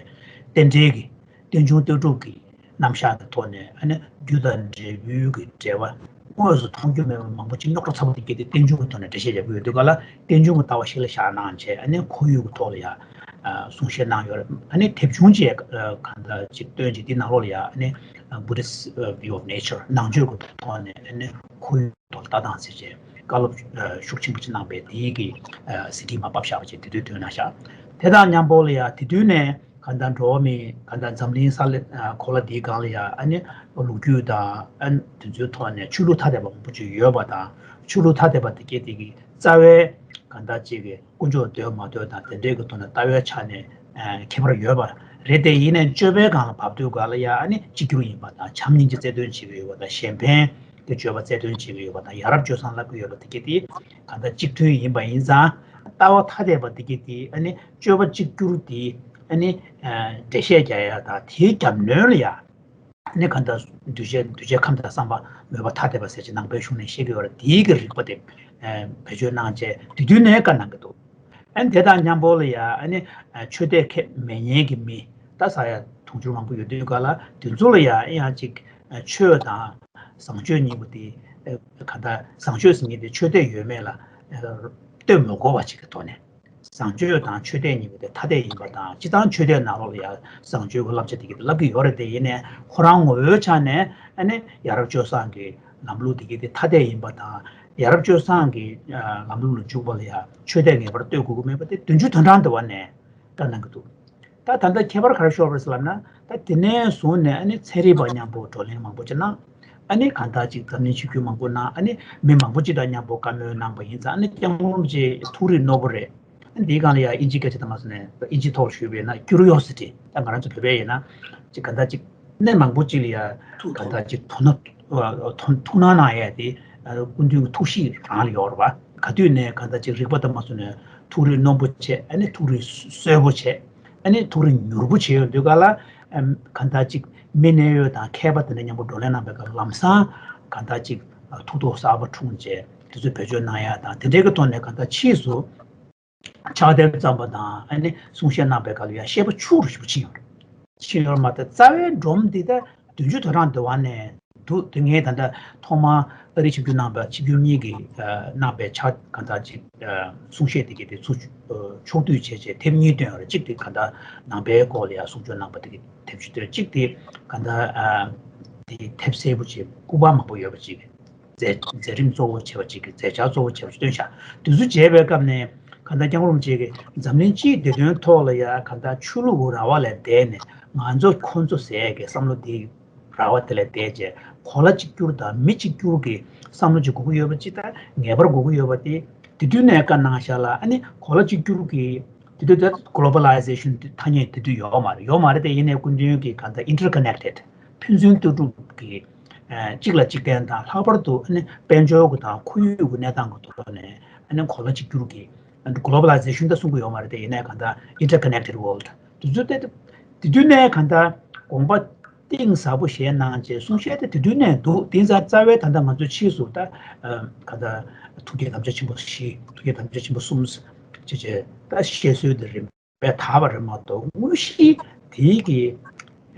རྟེན་འབྲེལ་གྱི། རྟེན་འབྱུང་ལྟོས་གྲུབ་ཀྱི་རྣམ་གཞག་གི་ཐོག་ནས་ཨ་ནི་རྒྱུ་དང་འབྲས་བུའི་གི་འབྲེལ་བ་དངོས་སུ་མཐོང་རྒྱུ་མེད་པ་མང་པོ་ཅིག་རྙོག་དྲ་ཚ་པོ་དེ་སྐྱེས་ཏེ་རྟེན་འབྱུང་གི་ཐོག་ནས་འགྲེལ་བཤད་རྒྱག་གི་ཡོད་དུས་ག་ལ་རྟེན་འབྱུང་གི་ལྟ་བ་ཞིག་ལ་བཞག་གནང་བྱས་ཨ་ནི་ཁོར་ཡུག་གི་ཐོག་ལ་ཡང་གསུང་བཤད་གནང་ཡོད་རེད། ཨ་ནི་དེབ་ཆུང་ཅིག་གང་ལྟར་ཅིག་བཏོན་ཅིག་དེའི་ནང་ལོགས་ལ་ཡང་ཨ་ནི་Buddhist View of Nature ནང་ཆོས་ཀྱི་ཐོག་ནས་ཨ་ནི་ཁོར་ཡུག་ཐོག་ལ་ལྟ་སྟངས་ཟེར་བྱས་བཀའ་སློབ་ཤུགས་ཆེན་པོ་ཅིག་གནང་པས་དེའི་གི་སི་ཌི་མར་ཕབ་བཞག་པ་བྱས་དེ་དུས་བཏོན་གནང་བཞག་དེ་དང་མཉམ་པོ་ལ་ཡང་དེ་དུས་ནས་གང་ལྟར་འགྲོ་བ་མི་གང་ལྟར་འཛམ་གླིང་ས་ལ་གོ་ལ་འདིའི་སྒང་ལ་ཡང་ཨ་ནི་ལོ་རྒྱུས་དང་ཨ་ནི་དེ་ཚོའི་ཐོག་ནས་ཆོས་ལུགས་ཐ་དད་པ་མང་པོ་ཅིག་ཡོད་པ་དང་ཆོས་ལུགས་ཐ་དད་པ་དེ་སྐད་དེ་གི་རྩ་བའི་གང་ལྟར་ཅིག་གི་དཀོན་མཆོག་འདོད་མ་འདོད་དང་དེ་འདྲའི་གི་ཐོག་ནས་ལྟ་བའི་ཆ་ནས་ཁྱད་པར་ཡོད་པ་རེད་དེ་ཡིན་ནའི་སྤྱོད་པའི་སྒང་ལ་བབས་དུས་སྒང་ལ་ཡང་ཨ་ནི་གཅིག་གྱུར་ཡིན་པ་དང་བྱམས་སྙིང་རྗེ་རྩལ་འདོན་བྱེད་ཀྱི་ཡོད་པ་དང་གཞན་ཕན་གྱི་སྤྱོད་པ་རྩལ་འདོན་བྱེད་ཀྱི་ཡོད་པ་དང་ཡ་རབས་སྤྱོད་བཟང་བསླབ་ཀྱི་ཡོད་པ་དེ་གྱད་དེ་གང་ལྟར་གཅིག་མཐུན་ཡིན་པ་ཡིན་ཙང་ལྟ་བ་ཐ་དད་པ་དེ་གྱད་དེ་ཨ་ནི་སྤྱོད་པ་གཅིག་གྱུར་དེ་ཨ་ནི་འགྲེལ་བཤད་རྒྱག་ཡ་དང་དེའི་རྒྱབ་ལོན་ལ་ཡ་ཨ་ནི་གང་ལྟར་འདུས་བྱས་འདུས་བྱས་ཁམས་དང་བསམ་པ་མོས་པ་ཐ་དད་པ་ཟེར་ཅིག་ནང་པའི་གཞུང་ནས་བཤད་ཀྱི་ཡོད་རེད། དེའི་གི་རིག་པ་དེ་བེད་སྤྱོད་གནང་བྱས་དེ་དུས་ནས་བཀའ་གནང་གི་འདུག་ཨ་ནི་དེ་དང་མཉམ་པོ་ལ་ཡ་ཨ་ནི་ཆོས་དད་ཁས་མེད་མཁན་གྱི་མི་ད་ས་ཡ་དུང་ཕྱུར་མང་པོ་ཡོད་དུས་ག་ལ་དེ་ཚོ་ལ་ཡ་ཨ་ཡང་ཅིག་ཆོས་དང་བཟང་སྤྱོད་གཉིས་པོ་དེ་ག་ད་བཟང་སྤྱོད་ཟེར་མཁན་དེ་ཆོས་དད་ཡོད་མེད་ལ་ལྟོས་མི་དགོས་པ་ཅིག་གི་ཐོག་ནས་བཟང་སྤྱོད་དང་ཆོས་དད་གཉིས་པོ་དེ་ཐ་དད་ཡིན་པ་དང་སྤྱི་བཏང་ཆོས་དད་ནང་ལོགས་ལ་ཡ་བཟང་སྤྱོད་ཀྱི་བསླབ་བྱ་དེ་གི་བསླབ་ཀྱི་ཡོད་རེད། དེ་ཡིན་ནའི་ཁོ་རང་ངོ་བོའི་ཆ་ནས་ཨ་ནི་ཡ་རབས་སྤྱོད་བཟང་གི་ལམ་ལུགས་དེ་གི་དེ་ཐ་དད་ཡིན་པ་དང་ཡ་རབས་སྤྱོད་བཟང་གི་ལམ་ལུགས་ལ་འཇུག་པ་ལ་ཡང་ཆོས་དད་ངེས་པར་གཏོད་དགོས་ཀྱི་མེད་པ་དེ་བདུན་ཅུ་དོན་གྲངས་དུ་བ་ནས་བཀའ་གནང་གི་འདུག་ད་ད་ལྟ་ཁྱད་པར་ག་རེ་ཤོར་བ་རེད་ཟེར་ལབ་ན་ད་དེ་ནས་བཟུང་ནས་ཨ་ནི་ཚན་རིག་པ་མཉམ་པོ་བགྲོ་གླེང་མང་པོ་ཅིག་གནང་ ཨ་ནི་གང་ལྟར་ཅིག་འཛམ་གླིང་ཆིབས་བསྒྱུར་མང་པོ་གནང་། ཨ་ནི་མི་མང་པོ་ཅིག་དང་མཉམ་པོ་བཀའ་མོལ་གནང་པ་ཡིན་ཙང་། ཨ་ནི་སྐྱབས་མགོན་རིན་པོ་ཆེ་ཐུགས་རིག་རྣོ་པོ་རེད། ཨ་ནི་འདིའི་སྒང་ལ་ཡང་དབྱིན་ཇིའི་སྐད་ཆ་དང་མ་སོང་ནས་དབྱིན་ཇིའི་ཐོག་ལ་ཞུས་པ་ཡིན་ན་ཀིའུ་རི་ཡོ་སི་ཊི། ད་ང་རང་ཚོ་བོད་པས་ཡིན་ན་ཅིག་གང་ལྟར་ཅིག་གནས་མང་པོ་ཅིག་ལ་ཡང་གང་ལྟར་ཅིག་དོ་སྣང་ཐུགས་སྣང་གནང་ཡས་དེ་སྐུ་མདུན་གྱི་ཐུགས་གཤིས་རང་ལ་ཡོད་རེད་པ། ག་དུས་ནས་གང་ལྟར་ཅིག་རིག་པ་དང་མ་སོང་ནས་ཐུགས་རིག་རྣོན་པོ་བྱས། ཨ་ནི་ཐུགས་རིག་སོས་པོ་བྱས། ཨ་ནི་ཐུགས་རིག་མྱུར་པོ་བྱས་ཡོང་དུས་ག་ལ། ཨམ། གང་ལྟར་ཅིག་མི་གནད་ཡོད་དང་མཁས་པ་དེ་འདྲ་མཉམ་པོ་བགྲོ་གླེང་གནང་པའི་སྐབས་ལམ་སང་གང་ལྟར་ཅིག་ཐུགས་དོགས་གསར་པ་འཁྲུངས་བྱས། དེ་ཚོ་བེད་སྤྱོད་གནང་ཡ་དང་། དེ་འདྲའི་གི་ཐོག་ནས་གང་ལྟར་ཕྱིས་སུ་ཕྱག་དེབ་བརྩམས་པ་དང་། ཨ་ནི་གསུང་བཤད་གནང་པའི་སྐབས་ལ་ཡང་བཤད་པ་ཕྱུག་རུ་ཞེ་པོ་ཕྱིན་ཡོད་རེད། ཕྱིན་ཡོད་མ་གཏོགས་རྩ་བའི་སྒྲོམ་འདི་ད་བདུན་ཅུ་དོན་གྲངས་འདི་བ་ནས་འདུག། དེ་ངས་ད་ལྟ་ཐོག་མར་ཨ་རིའི་ཆིབས་བསྒྱུར་གནང་པ། ཆིབས་བསྒྱུར་གཉིས་ཀྱིས་ཨ་གནང་པའི་ཕྱག་གང་ལྟར་ཅིག་ཨ་གསུང་བཤད་དེ་གའི་དེ་ཚུར་ཨ་ཕྱོགས་བསྡུས་བྱས་བྱས་དེབ་གཉིས་བཏོན་ཡོད་རེད། གཅིག་དེ་གང་ལྟར་ནང་པའི་སྐོར་ལ་ཡང་གསུང་ཆོས་གནང་པ་དེ་གའི་དེབ་ཅིག་བཏོན། གཅིག་དེ་གང་ལྟར་ཨ་དེ་དེབ་གསལ་པོ་ཅིག་སྐུ་པར་མང་པོ་ཡོད་པ་ཅིག་མཛད་མཛད་རིམ་གཙོ་བོ་བྱས་པ་ཅིག་གི་མཛད་འཆར་གཙོ་བོ་བྱས་པ་ཅིག་བཏོན་བཞག། དེ་ཚོ་མཇལ་བའི་སྐབས་ནས་གང་ལྟར་སྐྱབས་མགོན་རིན་པོ་ཆེ་གིས་འཛམ་གླིང་སྤྱིའི་བདེ་དོན་ཐོག་ལ་ཡང་གང་ལྟར་ཆོས་ལུགས་ར་བ་ལས་འདས་ནས་ང་ཚོ་ཁོ་ཚོ་ཟེར་གི་བསམ་བློ་དེ་ར་བ་དེ་ལས་འདས་བྱས། གོ་ལ་གཅིག་གྱུར་དང་མི་གཅིག་གྱུར་གྱི་བསམ་བློ་ཅིག་དགོས་ཀྱི་ཡོད་པ་ཅིག་དང་། ངེས་པར་དགོས་ཀྱི་ཡོད་པ་དེ། དེ་དུས་ནས་བཀའ་གནང་བཞག་ལ། ཨ་ནི་གོ་ལ་གཅིག་གྱུར་གྱི་དེ་དུས་དེ་གོ་ལོ་བ་ལའི་ཟེ་ཤན་དེ་ཐ་སྙད་དེ་དུས་ཡོད་མ་རེད། ཡོད་མ་རེད་དེ། ཡིན་ནའི་སྐུ་མདུན་གྱིས་གང་ལྟར་ཨིན་ཊར་ཀོ་ནེག་ཊེཌ། ཕན་ཚུན་ལྟོས་གྲུབ་ཀྱི་ཨ་གཅིག་ལ་གཅིག་བརྟེན་དང་། ལྷག་པར་དུ་ཨ་ནི་དཔལ་འབྱོར་གྱི་དང་ཁོར་ཡུག་གི་གནས་སྟངས་ཀྱི་ཐོག་ནས་ཨ་ནི་གོ་ལ་གཅིག་གྱུར་གྱི་གོ་ལོ་བ་ལའི་ཟེ་ཤན་ད་གསུང་གི་ཡོད་མ་རེད་དེ། ཡིན་ནའི་གང་ལྟར་ཨིན་ཊར་ཀོ་ནེག་ཊེཌ་ཝོརལཌ་དེ་ཚོ་དེ། དེ་དུས་ནས་གང་ལྟར་དགོངས་པ་གཏིང་ཟབ་པོ་བཞེས་གནང་བྱས་གསུང་བཤད་དེ་དེ་དུས་ནས་འདུག། དེང་སང་རྩ་བའི་ད་ལྟ་ང་ཚོ་ཕྱིས་སུ་ད་ཨ་གང་ལྟར་ཐུགས་བསྐྱེད་དམ་བཅའ་ཆེན་པོ་བཞི། ཐུགས་བསྐྱེད་དམ་བཅའ་ཆེན་པོ་གསུམ་བྱས་བྱས་ད་བཤད་སྲོལ་དེ་རིམ་པས་དར་བ་རེད་མ་གཏོགས། དངོས་གཞི་དེའི་གི་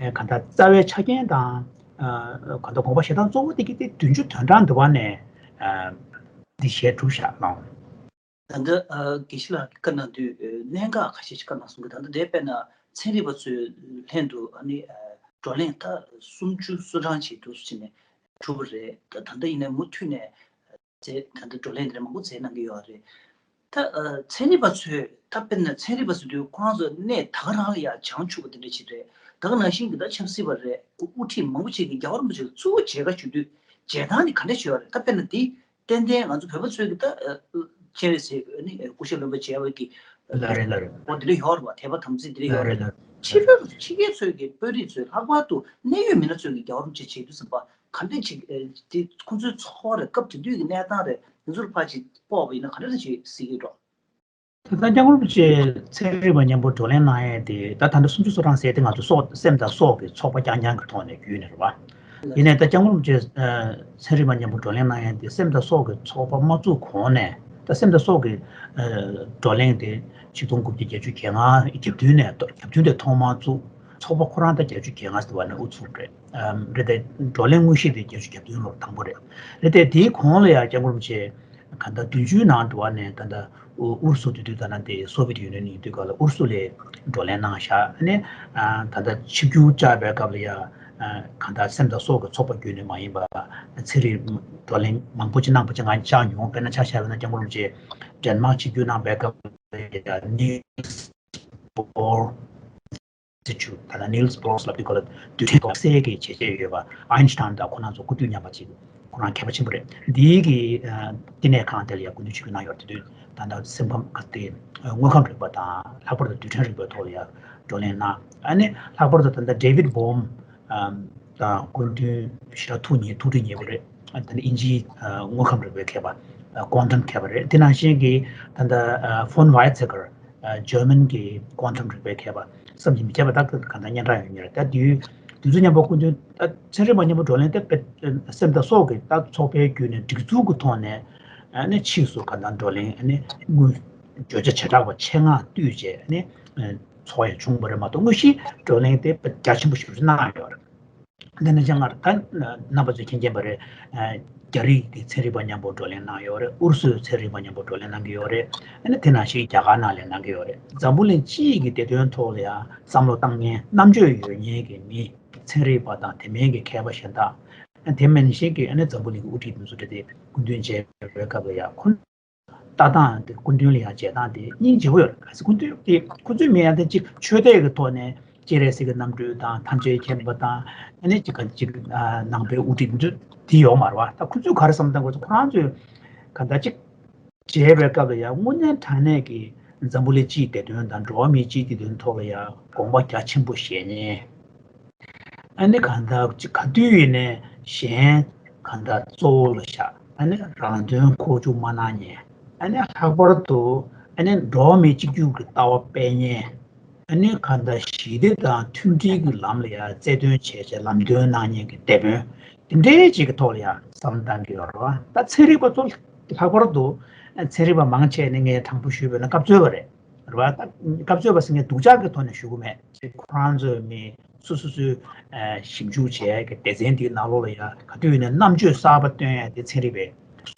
ཨ་གང་ལྟར་རྩ་བའི་ཆ་རྐྱེན་དང་། ཨ་གང་ལྟར་དགོངས་པ་བཞེས་སྟངས་གཙོ་བོ་དེ་གི་དེ་བདུན་ཅུ་དོན་གྲངས་འདི་བ་ནས་ཨ་འདི་བཞེས་གྲུབ་བཞག་གནང་། ད་ལྟ་ཨ་དགེ་བཤེས་ལགས་ཀྱིས་བཀའ་གནང་དུས་ཨ་གནད་འགག་ཁ་ཤས་ཤིག་བཀའ་གནང་སོང་གི། ད་ལྟ་དེ་དཔེར་ན་ཚན་རིག་པ་ཚོའི་ལྷན་དུ་ཨ་ནི་ཨ་བགྲོ་གླེང་ད་སུམ་ཅུ་སོ་གྲངས་ཅིག་འདུག་སེ་བྱས་ནས་གྲུབ་པ་རེད། ད་ད་ལྟ་ཡིན་ནའི་མུ་མཐུད་ནས་མཛད། ད་ལྟ་བགྲོ་གླེང་དེ་འདྲ་མང་པོ་མཛད་གནང་གི་ཡོད་རེད། ད་ཨ་ཚན་རིག་པ་ཚོས་ད་དཔེར་ན་ཚན་རིག་པ་ཟེར་དུས་ཁོ་རང་ཚོ་གནས་ད་ག་རང་ལ་ཡང་བྱང་ཆུབ་པ་དེ་འདྲ་ཅིག་རེད། ད་ག་ནང་བཞིན་གྱི་ད་ཆབ་སྲིད་པ་རེད། དབུ་ཁྲིད་མང་པོ་ཅིག་གིས་རྒྱལ་བ་རིན་པོ་ཆེ་ལ་ཚུར་མཇལ་ཁ་ཞུ་དུས་མཇལ་སྟངས་དེ་ག་འདྲ་ཞིག་ཡོད་རེད། ད་དཔེར་ན་དེ་ཏན་ཏན་ང་ཚོ་བོད་པ་ཚོས་ཀྱི་ད་ཨ་སྤྱན་རས་གཟིགས་ནི་སྐུ་ཞབས་བློན་པོ་མཇལ་བའི་གི་ལགས་རེད། ལགས་རེད། འོ་དེ་འདྲ་ཡོད་རེད་བ། དད་པ་དམ་ཚིག་དེ་འདྲ་ཡོད་རེད། ལགས་རེད། ལགས་རེད། ཕྱི་རོལ་ཕྱི་རྒྱལ་ཚོས་ཀྱི་དཔོན་རིགས་ཚོས་ལྷག་པར་དུ་གནད་ཡོད་མི་སྣ་ཚོས་ཀྱི་རྒྱལ་བ་རིན་པོ་ཆེ་མཇལ་དུས་ཙམ་པ་ག་འདྲ་ཅིག་ཨ་དེ་ཁོང་ཚོའི་ཚོར་བ་རེད། སྐབས་དེ་དུས་ཀྱི་གནས་སྟངས་རེད། དེ་ཚོར་ཕར་ཅིག་དཔོག་པ་ཡིན་ན་ག་འདྲ་ཅིག་གཟིགས་ཀྱི་འགྲོ། ད་ལྟ་སྐྱབས་མགོན་རིན་པོ་ཆེ་ཚན་རིག་པ་མཉམ་པོ་བགྲོ་གླེང་གནང་ཡས་དེ། ད་ད་ལྟ་སུམ་ཅུ་སོ་གྲངས་ཟེར་དེ་ང་ཚོ་སོགས་སེམས་དང་སྲོག་གི་ཚོགས་པ་རྐྱང་རྐྱང་གི་ཐོག་ནས་བརྒྱུད་ནས་རེད་བ། ཡིན་ནའི་ད་སྐྱབས་མགོན་རིན་པོ་ཆེ་ཨ་ཚན་རིག་པ་མཉམ་པོ་བགྲོ་གླེང་གནང་ཡས་དེ་སེམས་དང་སྲོག་གི་ཚོགས་པ་མ་བཙུགས་གོང་ནས། ད་སེམས་དང་སྲོག་གི་ཨ་བགྲོ་གླེང་དེ་ཆིག་སྟོང་དགུ་བརྒྱ་བརྒྱད་ཅུ་གྱ་ལྔ་གྱ་བདུན་ནས་གྱ་བདུན་དེ་ཐོག་མར་བཙུགས། ཚོགས་པ་ཁོ་རང་ད་བརྒྱད་ཅུ་གྱ་ལྔ་ཟེར་བ་ནས་དབུ་ཚུགས་རེད། ཨམ་རེད་དེ། བགྲོ་གླེང་དངོས་གཞི་དེ་བརྒྱད་ཅུ་གྱ་བདུན་ལོར་དང་པོ་རེད། རེད་དེ། དེའི་གོང་ལ་ཡང་སྐྱབས་མགོན་རིན་པོ་ཆེ་གང་ལྟར་བདུན་ཅུའི་ནང་དུ་བ་ནས་ད་ལྟ་ཨུ་ཨུ་རུ་སུ། དེ་དུས་ད་ལྟ་དེ་སོ་བི་ཡེཊ་ཡུ་ནི་ཡན་ཡིན་དུས་སྐབས་ལ་ཨུ་རུ་སུ་ལ་བགྲོ་གླེང་གནང་བཞག། ཨ་ནི་ཨ་ད་ལྟ་ཆིབས་བསྒྱུར་བཅར་བའི་སྐབས་ལ་ཡང་ཨ་གང་ལྟར་སེམས་དང་སྲོག་གི་ཚོགས་པ་བརྒྱུད་ནས་མ་ཡིན་པ་ཚན་རིག་བགྲོ་གླེང་མང་པོ་ཅིག་གནང་པ་ཅིག་ང་བཅར་མྱོང་། དཔེར་ན་ཆ་བཞག་པ་ན་སྐྱབས་མགོན་རིན་པོ་ཆེ་ཌེན་མཱག་ཆིབས་བསྒྱུར་གནང་བའི་སྐབས་ལ་ཡང་ནིལ་སི་བོར་ཨིན་སི་ཊི་ཊུཊ། ད་ལྟ་ནིལ་སི་བོར་ལབ་དུས་སྐབས་ལ་རྡུལ་ཕྲན་ཐོག་གསལ་གྱི་བྱས་རྗེས་ཡོད་པ། ཨའིན་སི་ཊའིན་དང་ཁོ་རང་ཚོ་སྐུ་དུས་མཉམ་པ་ཅིག་ཁོ་རང་མཁས་པ་ཆེན་པོ་རེད། འདིའི་གི་ཨ་བསྟི་གནས་ཁང་དེ་ལ་ཡང་སྐུ་མདུན་ཆིབས་བསྒྱུར་གནང་ཡོད་རེད། དེ་དུས་ད་ལྟ་སེམས་ཁམས་ག་དེ་དངོས་ཁམས་རིག་པ་དང་། ལྷག་པར་དུ་རྡུལ་ཕྲན་རིག་པའི་ཐོག་ལ་ཡང་བགྲོ་གླེང་གནང་། ཨ་ནི་ལྷག་པར་དུ་ད་ལྟ་ཌེ་ཝིཌ་བྷོམ་ཨམ་དང་སྐུ་མདུན་ཞེ་དྲག་ཐུགས་མཉེས། ཐུགས་རྗེ་མཉེས་པོ་རེད། ཨ་ད་ནི་དབྱིན་ཇིའི་ཨ་དངོས་ཁམས་རིག་པའི་མཁས་པ། ཨ་ཀོན་ཊམ་མཁས་པ་རེད། དེ་ནང་བཞིན་གྱི་ད་ལྟ་ཨ་ཕོན་ཝའི་ཚེ་ཀར། ཨ་འཇར་མན་གྱི་ཀོན་ཊམ་རིག་པའི་མཁས་པ། བསམ་གྱིས་མི་ཁྱབ་པ་ད་གང་ལྟར་སྙན་གྲགས་ཡོད་མཁན་རེད། ད་དུས་དུས་ཚོད་མཉམ་པོ་སྐུ་མདུན་ད་ཚན་རིག་པ་མཉམ་པོ་བགྲོ་གླེང་དེ་དཔེ་སེམས་དང་སྲོག་གི་ད་ཚོགས་པའི་བརྒྱུད་ནས་སྒྲིག་འཛུགས་ཀྱི་ཐོག་ནས། ཨ་ནི་ཕྱིས་སུ་གང་ལྟར་བགྲོ་གླེང་ཨ་ནི་དངོས་བརྗོད་བྱ་བྱེ་བྲག་པ་ཆེད་མངགས་བཏུས་བྱས་ཨ་ནི་ཚོགས་ཡ་བྱུང་བ་རེད་མ་གཏོགས། དངོས་གཞི་བགྲོ་གླེང་དེ་དཔེ་རྒྱ་ཆེན་པོ་ཞིག་གནང་ཡོད་རེད། འདི་ནི་སྤྱན་སྔར་ད་རྣམ་པ་ཚོས་མཁྱེན་མཁྱེན་པ་རེད། ཨ་རྒྱ་རིགས་ཀྱི་ཚན་རིག་པ་མཉམ་པོ་བགྲོ་གླེང་གནང་ཡོད་རེད། ཨུ་རུ་སུའི་ཚན་རིག་པ་མཉམ་པོ་བགྲོ་གླེང་གནང་གི་ཡོད་རེད། ཨ་ནི་དེ་ནང་བཞིན་རྒྱ་གར་ནང་ལ་གནང་གི་ཡོད་རེད། འཛམ་བུ་གླིང་སྤྱི་ཡི་གི་བདེ་དོན་ཐོག་ལ་ཡང་བསམ་བློ་བཏང་མཁན། རྣམ་དཔྱོད་ཡོད་མཁན་གྱི་མི། ཚན་རིག་པ་དང་དེ་མིན་གྱི་མཁས་པ་གཞན་དག། ཨ་དེ་མིན་བཞིན་གྱི་ཨ་ནི་འཛམ་བུ་གླིང་གི་དབུ་ཁྲིད་དེ་ཚོ་འདྲ་དེ་སྐུ་མདུན་མཇལ་བའི་སྐབས་ལ་ཡང་ཁོ་ལྟ་སྟངས་དེ། སྐུ་མདུན་ལ་ཡང་མཇལ་སྟངས་དེ་སྙིང་རྗེ་པོ་ཡོད་རེད། གལ་སྲིད་སྐུ་མདུན་དེ་ཁོ་ཚོའི་མི་ཡང་དེ་གཅིག་ཆོས་དད་ཀྱི་ཐོག་ནས་ སྤྱན་རས་གཟིགས་ཀྱི་རྣམ་སྤྲུལ་དང་ཐམས་ཅད་མཁྱེན་པ་དང་ཨ་ནི་ཅིག་ག་ཅིག་ནང་པའི་དབུ་ཁྲིད་འདི་ཚོ་འདི་ཡོད་མ་རེད་བ། ད་ཁོ་ཚོས་ག་རེ་བསམ་བཏང་དགོས་ཚོ་ཁོ་རང་ཚོས་ག་ད་ཅིག་བྱས་པའི་སྐབས་ལ་ཡང་དངོས་གནས་དྲང་གནས་ཀྱི་འཛམ་བུ་གླིང་སྤྱིའི་བདེ་དོན་དང་འགྲོ་བ་མིའི་སྤྱིའི་བདེ་དོན་ཐོག་ལ་ཡང་དགོངས་པ་རྒྱ་ཆེན་པོ་བཞེས་མཁན། ཨ་ནི་གང་ལྟར་ག་དུས་ཡིན་ནའི་གཞན་གང་ལྟར་གཙོ་བོ་ལ་བཞག་ཨ་ནི་རང་དོན་ཁོག་བཅུག་མ་གནང་མཁན། ཨ་ནི་ལྷག་པར་དུ་ཨ་ནི་འགྲོ་བ་མི་གཅིག་གྱུར་གྱི་ལྟ་བ་སྤེལ་མཁན། ཨ་ནི་གང་ལྟར་ཞི་བདེ་དང་མཐུན་སྒྲིལ་གྱི་ལམ་ལ་ཡང་རྩ་དོན་བྱས་བྱས་ལམ་སྟོན་གནང་མཁན་གྱི་དེད་དཔོན་དེ་འདྲའི་ཅིག་གི་ཐོག་ལ་ཡང་བསམ་བཏང་གི་ཡོད་རེད་བ། ད་ཚན་རིག་པ་ཚོ་ལྷག་པར་དུ་ཚན་རིག་པ་མང་ཆེ་ནི་ངས་དྲང་པོ་ཞུས་པ་ན་སྐབས་འཚོལ་བ་རེད། རེད་བ། ད་སྐབས་འཚོལ་བ་ཟེར་མཁན་སྡུག་ཅག་གི་ཐོག་ནས་ཞུ་གི་མེད། ཁོ་རང་ཚོའི་མི་སོ་སོ་སོའི་ཞིབ་འཇུག་བྱས་ཀྱི་སྡེ་ཚན་འདིའི་ནང་ལོགས་ལ་ཡང་ག་དུས་ཡིན་ནའི་རྣམ་དཔྱོད་གསར་པ་སྟོན་ཡ་དེ་ཚན་རིག་པའི་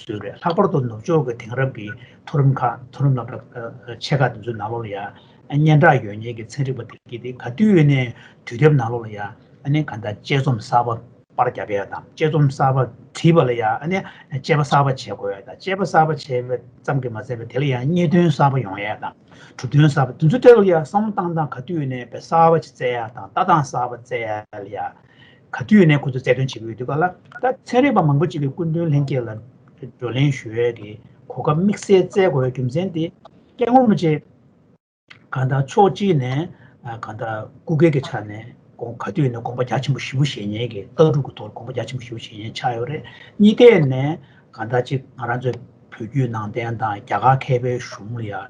སྲོལ་རེད། ལྷག་པར་དུ་ནུབ་ཕྱོགས་ཀྱི་དེང་རབས་ཀྱི་མཐོ་རིམ་ཁག་མཐོ་རིམ་སློབ་གྲྭ་ཆེ་ཁག་དེ་ཚོའི་ནང་ལོགས་ལ་ཡང་སྙན་གྲགས་ཡོད་མཁན་གྱི་ཚན་རིག་པ་དེ་གིས་དེ་ག་དུས་ཡིན་ནའི་དུས་དེབ་ནང་ལོགས་ལ་ཡང་ཨ་ནི་ག་ད་དཔྱད་རྩོམ་གསར་པ་པར་བརྒྱབ་ཡ་དང་དཔྱད་རྩོམ་གསར་པ་བྲིས་པ་ལ་ཡང་ཨ་ནི་དཔྱད་པ་གསར་པ་བྱེད་དགོས་ཡ་དང་དཔྱད་པ་གསར་པ་བྱས་པ་ཙམ་གྱིས་མ་ཟད་པར་དེ་ལ་ཡང་རྙེད་དོན་གསར་པ་ཡོང་ཡ་དང་གྲུབ་དོན་གསར་པ་དེ་ཚོ་དེ་ལ་ཡང་བསམ་བློ་བཏང་སྟངས་ག་དུས་ཡིན་ནའི་དཔེ་གསར་པ་ཅིག་བཙལ་ཡ་དང་ལྟ་སྟངས་གསར་པ་བཙལ་ཡ་ལ་ཡང་ག་དུས་ཡིན་ནའི་ཁོ་ཚོས་རྩ་དོན་བྱེད་ཀྱི་ཡོད་དུས་ག་ལ་ད་ཚན་རིག་པ་མང་པོ་ཅིག་གིས་སྐུ་མདུན་ལྷན་རྒྱས་ལ་བགྲོ་གླེང་ཞུ་ཡས་ཀྱི་གོ་སྐབས་དམིགས་བསལ་བཙལ་དགོས་ཡ་རྒྱུ་མཚན་དེ་སྐྱབས་མགོན་རིན་པོ་ཆེ་གང་ལྟར་ཕྱོགས་གཅིག་ནས་ཨ་གང་ལྟར་སྐུ་སྒེར་གྱི་ཆ་ནས་དགོངས་ག་དུས་ཡིན་ན་དགོངས་པ་རྒྱ་ཆེན་པོ་ཞེ་པོ་བཞེས་མཁན་གྱི་ལྟ་གྲུབ་ཀྱི་ཐོག་དགོངས་པ་རྒྱ་ཆེན་པོ་ཞེ་པོ་བཞེས་མཁན་ཆགས་ཡོད་རེད། གཉིས་ཐད་ནས་གང་ལྟར་ཅིག་ང་རང་ཚོའི་བོད་བརྒྱུད་ནང་བསྟན་དང་རྒྱ་གར་མཁས་པའི་གཞུང་ལ་ཡང་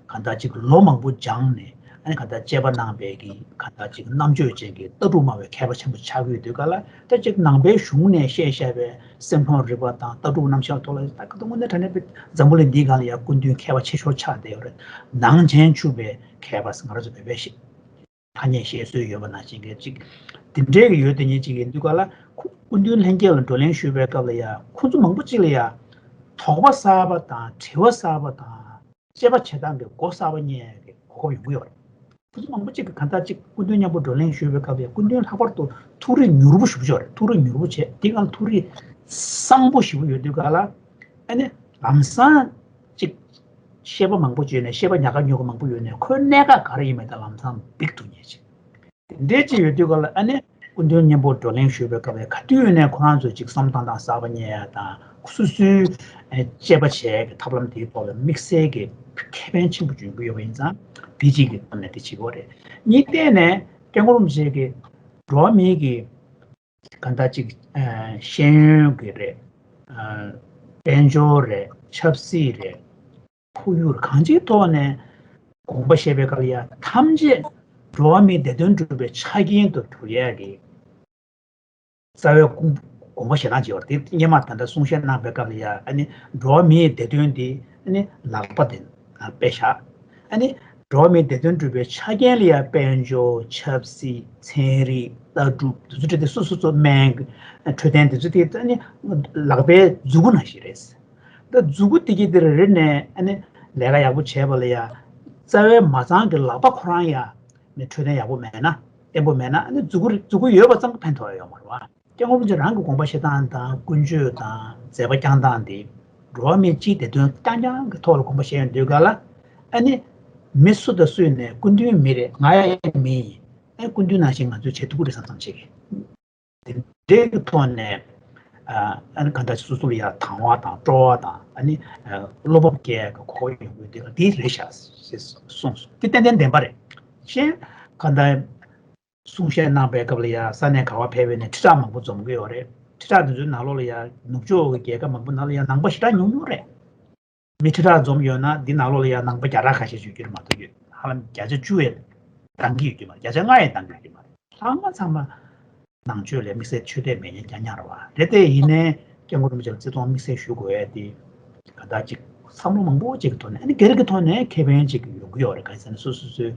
གང་ལྟར་ཅིག་ལོ་མང་པོ་སྦྱངས་ནས་ཨ་ནི་གང་ལྟར་དཔྱད་པ་གནང་པའི་གི་གང་ལྟར་ཅིག་རྣམ་དཔྱོད་ཅན་གྱི་ལྟ་གྲུབ་སྨྲ་བའི་མཁས་པ་ཆེན་པོ་ཆགས་ཀྱི་ཡོད་དུས་ག་ལ། ད་ཅིག་ནང་པའི་གཞུང་ནས་བཤད་བཞག་པའི་སེམས་ཁམས་རིག་པ་དང་ལྟ་གྲུབ་རྣམ་གཞག་ཐོག་ལ་ད་ག་དུས་དངོས་གནས་དྲང་གནས་པའི་འཛམ་བུ་གླིང་འདིའི་སྒང་ལ་ཡང་སྐུ་མདུན་མཁས་པ་ཆེ་ཤོས་ཆགས་བསྡད་ཡོད་རེད། ནང་བྱན་ཆུབ་པའི་མཁས་པ་ང་རང་ཚོ་བོད་པའི་ཤེས་ཐ་སྙད་བཤད་སྲོལ་ཡོད་པ་ནང་བཞིན་གྱི་ཅིག་དེ་འདྲའི་གི་ཡོད་དེ་ཉིད་ཅིག་ཡིན་དུས་ག་ལ་ཁོ་སྐུ་མདུན་ལྷན་རྒྱས་ལ་བགྲོ་གླེང་ཞུས་པའི་སྐབས་ལ་ཡང་ཁོ་ཚོ་མང་པོ་ཅིག་ལ་ཡང་དོགས་པ་གསར་པ་དང་དྲི་བ་གསར་པ་དང་། དཔྱད་པ་བྱེད་སྟངས་ཀྱི་སྒོ་གསར་པ་རྙེད་ཡག་གི་གོ་སྐབས་ཡོང་གི་ཡོད་རེད། ཁོ་ཚོ་མང་པོ་ཅིག་གིས་གང་ལྟར་ཅིག་སྐུ་མདུན་མཉམ་པོ་བགྲོ་གླེང་ཞུས་པའི་སྐབས་ལ་སྐུ་མདུན་ལྷག་པར་དུ་ཐུགས་རིག་མྱུར་པོ་ཞེ་པོ་ཅིག་ཡོད་རེད། ཐུགས་རིག་མྱུར་པོ་བྱས་དེ་སྒང་ཐུགས་རིག་གསང་པོ་ཞེ་པོ་ཡོད་དུས་ག་ལ་ཨ་ནི་ལམ་སང་ཅིག་བཤད་པ་མང་པོ་བྱས་ནས་བཤད་པ་ཉག་ག་ཉོག་ག་མང་པོ་ཡོད་ནས་ཁོའི་གནད་འགག་ག་རེ་ཡིན་མིན་དེ་ལམ་སང་འབིགས་ཐུབ་མཁན་ཅིག་དེ་འདྲའི་ཅིག་ཡོད་དུས་ག་ལ་ཨ་ནི་སྐུ་མདུན་མཉམ་པོ་བགྲོ་གླེང་ཞུས་པའི་སྐབས་ལ་ག་དུས་ཡིན་ནའི་ཁོ་རང་ཚོས་ཅིག་བསམ་བཏང་སྟངས་གསར་པ་རྙེད་ཡ་དང་སོ་སོའི་དཔྱད་པ་བྱེད་ཡ་གི་ཐབས་ལམ་དེའི་ཐོག་ལ་དམིགས་བསལ་གྱི་ཁེ་ཕན་ཆེན་པོ་འཇོན་གྱི་ཡོད་པ་ཡིན་ཙང་དེ་གཅིག་གི་ཐོག་ནས་དེ་བྱེད་དགོས་རེད། གཉིས་ཐད་ནས་སྐྱབས་མགོན་རིན་པོ་ཆེ་གི་འགྲོ་བ་མིའི་གི་གང་ལྟར་ཅིག་ཤེས་ཡོན་གྱི་རེད། དཔལ་འབྱོར་རེད། ཆབ་སྲིད་རེད། ཁོར་ཡུག་གང་ཅིའི་ཐོག་ནས་དགོངས་པ་བཞེས་པའི་སྐབས་ལ་ཡང་ཐམས་ཅད་འགྲོ་བ་མིའི་བདེ་དོན་སྒྲུབ་པའི་ཆ་རྐྱེན་དུ་གྱུར་ཡས་ཀྱི་རྩ་བའི་དགོངས་དགོངས་པ་བཞེས་སྟངས་ཅིག་ཡོད་རེད། དེ་སྔོན་མ་ད་ལྟ་གསུང་བཤད་གནང་པའི་སྐབས་ལ་ཡང་ཨ་ནི་འགྲོ་བ་མིའི་བདེ་དོན་འདི་ཨ་ནི་ལག་པ་དེ་དཔེ་བཞག་ཨ་ནི་འགྲོ་བ་མིའི་བདེ་དོན་སྒྲུབ་པའི་ཆ་རྐྱེན་ལ་ཡང་དཔལ་འབྱོར་ཆབ་སྲིད་ཚན་རིག་ལྟ་གྲུབ་འདི་ཚོ་ཁྲིད་དེ་སོ་སོ་སོ་སྨན་འཕྲོད་བསྟེན་འདི་ཚོ་དེ་ཨ་ནི་ལག་པའི་མཛུ་གུ་ནང་བཞིན་རེད། ད་མཛུ་གུ་དེ་གི་དེར་རེ་ནས་ཨ་ནི་ལས་ཀ་ཡག་པོ་བྱས་པ་ལ་ཡ། རྩ་བའི་མ་ཚང་གི་ལག་པ་ཁོ་རང་ཡ་ནི་འཕྲོད་བསྟེན་ཡག་པོ་མེད་ན་བརྟན་པོ་མེད་ན་ཨ་ནི་མཛུ་གུ་མཛུ་གུ་ཡོད་པ་ཙམ་གྱིས་ཕན་ཐོགས་ཡ་ཡོད་མ་རེད་བ། སྐྱབས་མགོན་རིན་པོ་ཆེ་རང་གི་དགོངས་པ་བཞེས་སྟངས་དང་ཀུན་སྤྱོད་དང་མཛད་པ་བསྐྱངས་སྟངས་དེ་འགྲོ་བ་མིའི་སྤྱིའི་བདེ་དོན་རྐྱང་རྐྱང་གི་ཐོག་ལ་དགོངས་པ་བཞེས་ཡོང་དུས་ག་ལ་ཨ་ནི་མི་སུ་དང་སུ་ཡིན་ནའི་སྐུ་མདུན་མི་རེད། ང་ཡང་མི་ཡིན། ཨ་ནི་སྐུ་མདུན་ནང་བཞིན་ང་ཚོས་བྱེད་ཐུབ་ཀྱི་རེད་བསམ་བསམ་བྱེད་ཀྱི། དེ་འདྲའི་གི་ཐོག་ནས་ཨ་ནི་གང་ལྟར་སོ་སོ་ལ་ཡང་དང་བ་དང་སྤྲོ་བ་དང་ཨ་ནི་བློ་བབ་སྐྱེ་གི་གོ་ཡོང་གི་དེ་དེ་རེད་ཤག་ཞེས་གསུངས་སོང་། དེ་ཏན་ཏན་བདེན་པ་རེད། གཞན་གང་ལྟར་གསུང་བཤད་གནང་པའི་སྐབས་ལ་ཡང་ས་གནས་ག་བ་ཕེབས་པའི་ནས་ཁྲི་ཕྲག་མང་པོ་འཛོམས་ཀྱི་ཡོད་རེད། ཁྲི་ཕྲག་དེ་ཚོའི་ནང་ལོགས་ལ་ཡང་ནུབ་ཕྱོགས་ཀྱི་རྒྱལ་ཁབ་མང་པོ་ནང་ལ་ཡང་ནང་པ་ཞེ་དྲག་ཉུང་ཉུང་རེད། མི་ཁྲི་ཕྲག་འཛོམས་ཡོད་ན་འདི་ནང་ལོགས་ལ་ཡང་ནང་པ་བརྒྱ་ཕྲག་ཁ་ཤས་ཡོད་རྒྱུ་རེད་མ་གཏོགས་ཡོད་ཧ་ལམ་བརྒྱ་ཆ་བཅུ་ཡས་འདང་གི་ཡོད་རྒྱུ་མ་རེད། བརྒྱ་ཆ་ལྔ་ཡས་འདང་གི་ཡོད་རྒྱུ་མ་རེད། ཚང་མ་ཚང་མ་ནང་ཆོས་ལས་དམིགས་བསལ་ཆོས་དད་མེད་མཁན་རྐྱང་རྐྱང་རེད་བ། རེད་དེ་ཡིན་ནའི་སྐྱབས་མགོན་རིན་པོ་ཆེ་ལ་བརྩི་མཐོང་དམིགས་བསལ་ཞུ་དགོས་ཡས་དེ་ག་ད་ཅིག་བསམ་བློ་མང་པོ་ཅིག་གི་ཐོག་ནས་ཨ་ནི་སྒེར་གྱི་ཐོག་ནས་ཁེ་ཕན་ཅིག་ཡོང་གི་ཡོད་རེད། གང་ཡིན་ཟེར་ན་སོ་སོ་སོའི་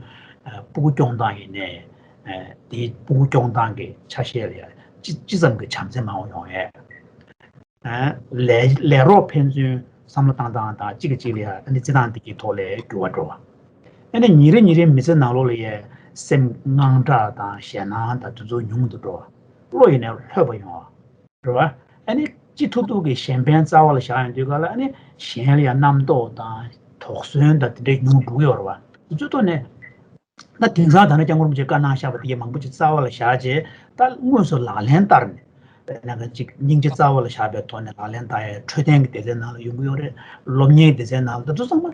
སྤུ་གུ་སྐྱོང་སྟངས་ཡིན་ནའི་དེའི་སྤུ་གུ་སྐྱོང་སྟངས་ཀྱི་ཆ་ཤས་ལ་ཡ་ཅི་ཅི་ཙམ་གྱི་བྱམས་བརྩེ་མང་བོ་ཡོང་ཡས། ལས་ལས་རོགས་ཕན་ཚུན་བསམ་བློ་བཏང་སྟངས་དང་གཅིག་གིས་གཅིག་ལ་ཡང་ཨ་ནི་བརྩི་སྟངས་དེ་གི་ཐོག་ལ་འགྱུར་བ་འགྲོ་བ། ཨ་ནི་ཉིན་རེ་ཉིན་རེ་མི་ཚེ་ནང་ལོགས་ལ་ཡང་སེམས་དངངས་སྐྲག་དང་ཞེད་སྣང་དང་དེ་ཚོ་ཉུང་དུ་འགྲོ་བ། བློ་ཡིན་ནའི་ལྷོད་པ་ཡོང་བ། རེད་བ། ཨ་ནི་ཅི་ཐུབ་ཐུབ་ཀྱིས་གཞན་ཕན་རྩ་བ་ལ་བཞག་ཡོང་དུས་ག་ལ་ཨ་ནི་གཞན་ལ་ཡང་རྣམ་རྟོག་དང་དོགས་ཟོན་དང་དེ་འདྲ་ཉུང་འགྲོ་གི་ཡོད་རེད་བ། དེ་ཚོའི་ཐོག་ནས་ ད་དེང་སང་ད་ནི་སྐྱབས་མགོན་རིན་པོ་ཆེས་བཀའ་གནང་བཞག་པ་དེ་གའི་མང་པོ་ཅིག་རྩ་བ་ལ་བཞག་རྗེས་ད་དངོས་སུ་ལག་ལེན་བསྟར་ནས་ད་ནི་ག་ཅིག་སྙིང་རྗེ་རྩ་བ་ལ་བཞག་པའི་ཐོག་ནས་ལག་ལེན་བསྟར་ཡ་འཕྲོད་བསྟེན་གྱི་སྡེ་ཚན་ནང་ལ་ཡོང་གི་ཡོད་རེད། སློབ་གཉེར་སྡེ་ཚན་ནང་ལ་ད་དེ་ཚོ་ཚང་མ་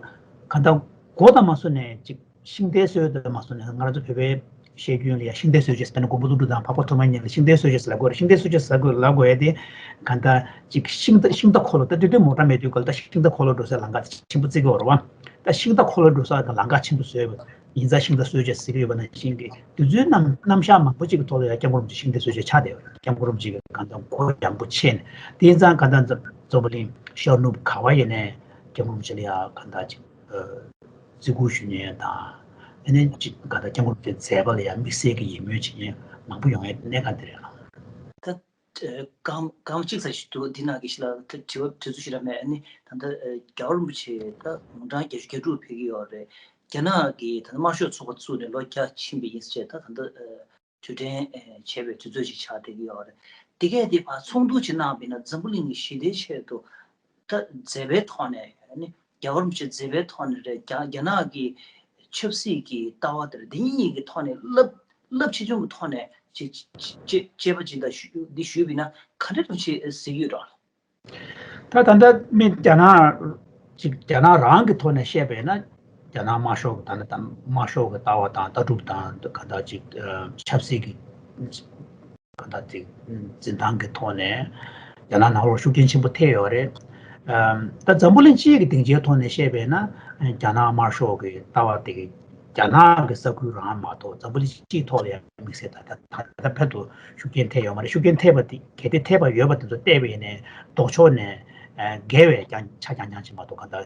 ག་ད་མགོ་དང་མ་བཟུང་ནས་ཅིག་ཤིང་རྟའི་སྲོལ་དང་མ་བཟུང་ནས་ང་རང་ཚོ་བོད་པའི་བཤད་རྒྱུན་ལ་ཡ་ཤིང་རྟའི་སྲོལ་འབྱེད་ཟེར་ན་མགོན་པོ་ཀླུ་སྒྲུབ་དང་འཕགས་པ་ཐོགས་མེད་གཉིས་ལ་ཤིང་རྟའི་སྲོལ་འབྱེད་ཟེར་ལབ་དགོས་རེད། ཤིང་རྟའི་སྲོལ་འབྱེད་ཟེར་དགོས་ལབ་དགོས་ཡ་དེ་ག་ད་ཅིག་ཤིང་རྟ་ཤིང་རྟ་འཁོར་ལོ་ད་དུས་དུས་མོ་ཊ་མེད་དུས་སྐབས་ལ་ད་ཤིང་རྟ་འཁོར་ལོ་འགྲོ་སའི་ལམ་ཁ་ཆེན་པོ་བརྩི་གི་ཡོད་རེད་བ། ད་ཤིང་རྟ་འཁོར་ལོ་འགྲོ་ས་དང་ལམ་ཁ་ཆེན་པོ་བཟོས་པ་ཡིན་ཙང་ཤིང་རྟ་སྲོལ་འབྱེད་ཟེར་གྱི་ཡོད་པ་ནང་བཞིན་གྱི་དུས་ཚོད་རྣམ་རྣམ་གཞག་མང་པོ་ཅིག་གི་ཐོག་ལ་ཡང་སྐྱབས་མགོན་རིན་པོ་ཆེ་ཤིང་རྟའི་སྲོལ་འབྱེད་ཆགས་བསྡད་ཡོད་རེད། སྐྱབས་མགོན་རིན་པོ་ཆེ་གི་གང་ལྟར་མགོ་ཡངས་པོ་ཕྱེ་ནས་དེ་ཡིན་ཙང་གང་ལྟར་འཛམ་འཛམ་བུ་གླིང་ཤར་ནུབ་ག་བ་ཡིན་ནའི་སྐྱབས་མགོན་རིན་པོ་ཆེ་ལ་ཡང་གང་ལྟར་ཅིག་བརྩི་བཀུར་ཞུ་མཁན་དང་ཨ་ནི་ཅིག་གང་ལྟར་སྐྱབས་མགོན་རིན་པོ་ཆེའི་མཛད་པ་ལ་ཡང་དམིགས་བསལ་གྱི་ཡིད་སྨོན་བྱེད་མཁན་མང་པོ་ཡོང་ཡས་གནད་འགག་འདི་རེད་ལགས། ད་ཨ་སྐར་མ་སྐར་མ་གཅིག་ཙམ་ཞིག་འདུག་འདི་ནང་གི་ཞིག་ལ་ད་དྲི་བ་དྲི་ཚིག་ཞིག་ར་མེད། ཨ་ནི་ད་ལྟ་ཨ་རྒྱལ་བ་རིན་པོ་ཆེ་ད་དགུང་གྲངས་བརྒྱད་ཅུ་གྱ་དྲུག་ཕེབས་ཀྱི་ཡོད་རེད། རྒྱ་ནག་གི་ད་ལྟ་དམར་ཤོག་ཚོགས་པ་བཙུགས་ནས་ལོ་བརྒྱ་ཕྱིན་པ་ཡིན་ཟེར་ད་ད་ལྟ་ཨ་དུས་དྲན་ཨ་བྱས་པའི་དུས་ཚོད་ཅིག་ཆགས་བསྡད་ཀྱི་ཡོད་རེད། དེ་གས་དེ་ཕར་ཚོགས་འདུ་ཅིག་གནང་བ་ཡིན་ན་འཛམ་བུ་གླིང་གི་ཞི་བདེའི་ཆེད་དུ་ད་མཛད་པའི་ཐོག་ནས་ཨ་ནི་རྒྱལ་བ་རིན་པོ་ཆེ་མཛད་པའི་ཐོག་ནས་རེད། རྒྱ་རྒྱ་ནག་གི་ཆབ་སྲིད་ཀྱི་ལྟ་བ་དེར་འདི་གཉིས་ཀྱི་ཐོག་ནས་རླབས་རླབས་ཆེ་ཆུང་གི་ཐོག་ནས་ཅིག་ཅིག་ཅིག་དཔྱད་པ་ཅིག་ད་ཞུ་འདི་ཞུས་པ་ཡིན་ན་ག་འདྲ་རིན་པོ་ཆེ་གཟིགས་ཡོད་རོགས། ད་ད་ལྟ་མི་རྒྱ་ནག་ཅིག་རྒྱ་ནག་རང་གི་ཐོག་ནས་བཤད་པ་ཡིན་ན་རྒྱ་ནག་དམར་ཤོག་གི་ད་ལྟ་དམར་ཤོག་གི་ལྟ་བ་དང་ལྟ་གྲུབ་དང་ག་ད་ཅིག་ཆབ་སྲིད་ཀྱི་གང་ལྟར་དེ་འཛིན་སྟངས་ཀྱི་ཐོག་ནས་རྒྱ་ནག་ནང་ལོགས་ཤུགས་རྐྱེན་ཆེན་པོ་ཐེབས་ཡོད་རེད། ཨམ་ད་འཛམ་བུ་གླིང་སྤྱིའི་གི་སྡིངས་ཆའི་ཐོག་ནས་བཤད་པས་ན་རྒྱ་ནག་དམར་ཤོག་གི་ལྟ་བ་དེ་རྒྱ་ནག་གི་ས་ཁུལ་རང་མ་གཏོགས་འཛམ་བུ་གླིང་སྤྱིའི་ཐོག་ལ་ཡང་དམིགས་བསལ་ད་ལྟ་ད་ལྟ་ཕན་ཐོགས་ཤུགས་རྐྱེན་ཐེབས་ཡོད་མ་རེད། ཤུགས་རྐྱེན་ཐེབས་པ་དེ་གལ་ཏེ་ཐེབས་པ་ཡོད་པ་དེ་ཚོ་བལྟས་པ་ཡིན་ནའི་ལྡོག་ཕྱོགས་ནས་འགལ་བའི་རྐྱང་ཆ་རྐྱང་རྐྱང་ཅིག་མ་གཏོགས་གང་ལྟར་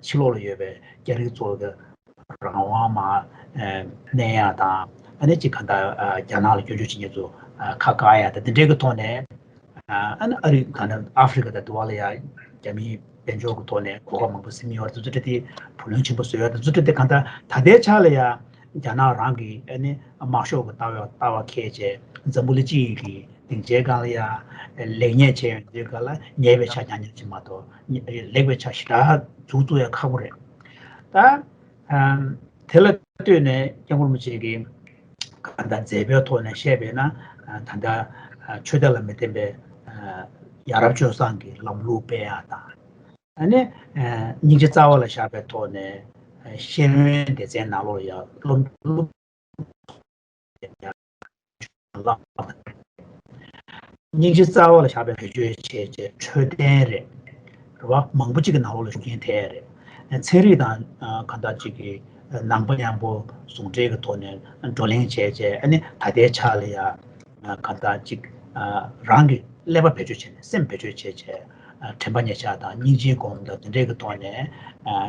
ཕྱི་ལོགས་ལ་ཡོད་པའི་རྒྱ་རིགས་ཚོ་གི་རང་དབང་མ་གནས་ཡ་དང་ཨ་ནི་ཅིག་ག་ད་རྒྱ་ནག་ལ་སྐྱོན་བརྗོད་བྱེད་མཁན་ཚོ་ཁ་བཀག་ཡ་དང་དེ་འདྲའི་གི་ཐོག་ནས་ཨ་ནི་ཨ་རི་ད་ནི་ཨ་ཧྥི་རི་ཀ་དང་དུ་བ་ལ་ཡ་རྒྱ་མིའི་དཔལ་འབྱོར་གི་ཐོག་ནས་གོ་སྐབས་མང་པོ་ཟིན་ཡོད་རེད། དེ་ཚོ་དེ་བུ་ལོན་ཆེན་པོ་བཟོ་ཡ་དེ་ཚོ་དེ་ག་ད་ད་ལྟའི་ཆ་ལ་ཡ་རྒྱ་ནག་རང་གི་ཨ་ནི་དམར་ཤོག་གི་ལྟ་བ་ལྟ་བ་འཁྱེར་བྱས་འཛམ་བུ་གླིང་སྤྱི་ཡི་གི་སྡིངས་ཆའི་སྒང་ལ་ཡ་ལེགས་ཉེས་བྱས་ཡོང་དུས་སྒང་ལ་ཉེས་པའི་ཆ་རྐྱང་རྐྱང་ཅིག་མ་གཏོགས་ལེགས་པའི་ཆ་ཞེ་དྲག་འཛུགས་བཙུགས་ཡ་ཁག་པོ་རེད། ད་དེ་ལ་ལྟོས་ནས་སྐྱབས་མགོན་རིན་པོ་ཆེ་གིས་གང་ལྟར་མཛད་པའི་ཐོག་ནས་བཤད་པས་ན་ད་ལྟ་ཆོས་དད་ལ་མི་བརྟེན་པའི་ཡ་རབས་སྤྱོད་བཟང་གི་ལམ་ལུགས་སྤེལ་ཡ་དང་ཨ་ནི་སྙིང་རྗེ་རྩ་བ་ལ་བཞག་པའི་ཐོག་ནས་ཤེས་ཡོན་སྡེ་ཚན་ནང་ལོགས་ལ་ཡ་སློབ་སློབ་སྙིང་རྗེ་རྩ་བ་ལ་བཞག་པའི་བེད་སྤྱོད་བྱས་བྱས་འཕྲོད་བསྟེན་རེད། རེད་བ། མང་པོ་ཅིག་གི་ནང་ལོགས་ལ་ཤུགས་རྐྱེན་ཐེབས་རེད། ཚན་རིག་དང་གང་ལྟར་ཅིག་གི་ནང་པ་མཉམ་པོ་ཟུང་འབྲེལ་གྱི་ཐོག་ནས་བགྲོ་གླེང་བྱས་བྱས་ཨ་ནི་ད་ལྟའི་ཆ་ལ་ཡ་གང་ལྟར་ཅིག་རང་གི་ཀླད་པ་བེད་སྤྱོད་བྱས་ནས་སེམས་བེད་སྤྱོད་བྱས་བྱས་དྲན་པ་ཉེར་བཞག་དང་སྙིང་རྗེའི་སྒོམ་དང་དེ་འདྲའི་གི་ཐོག་ནས་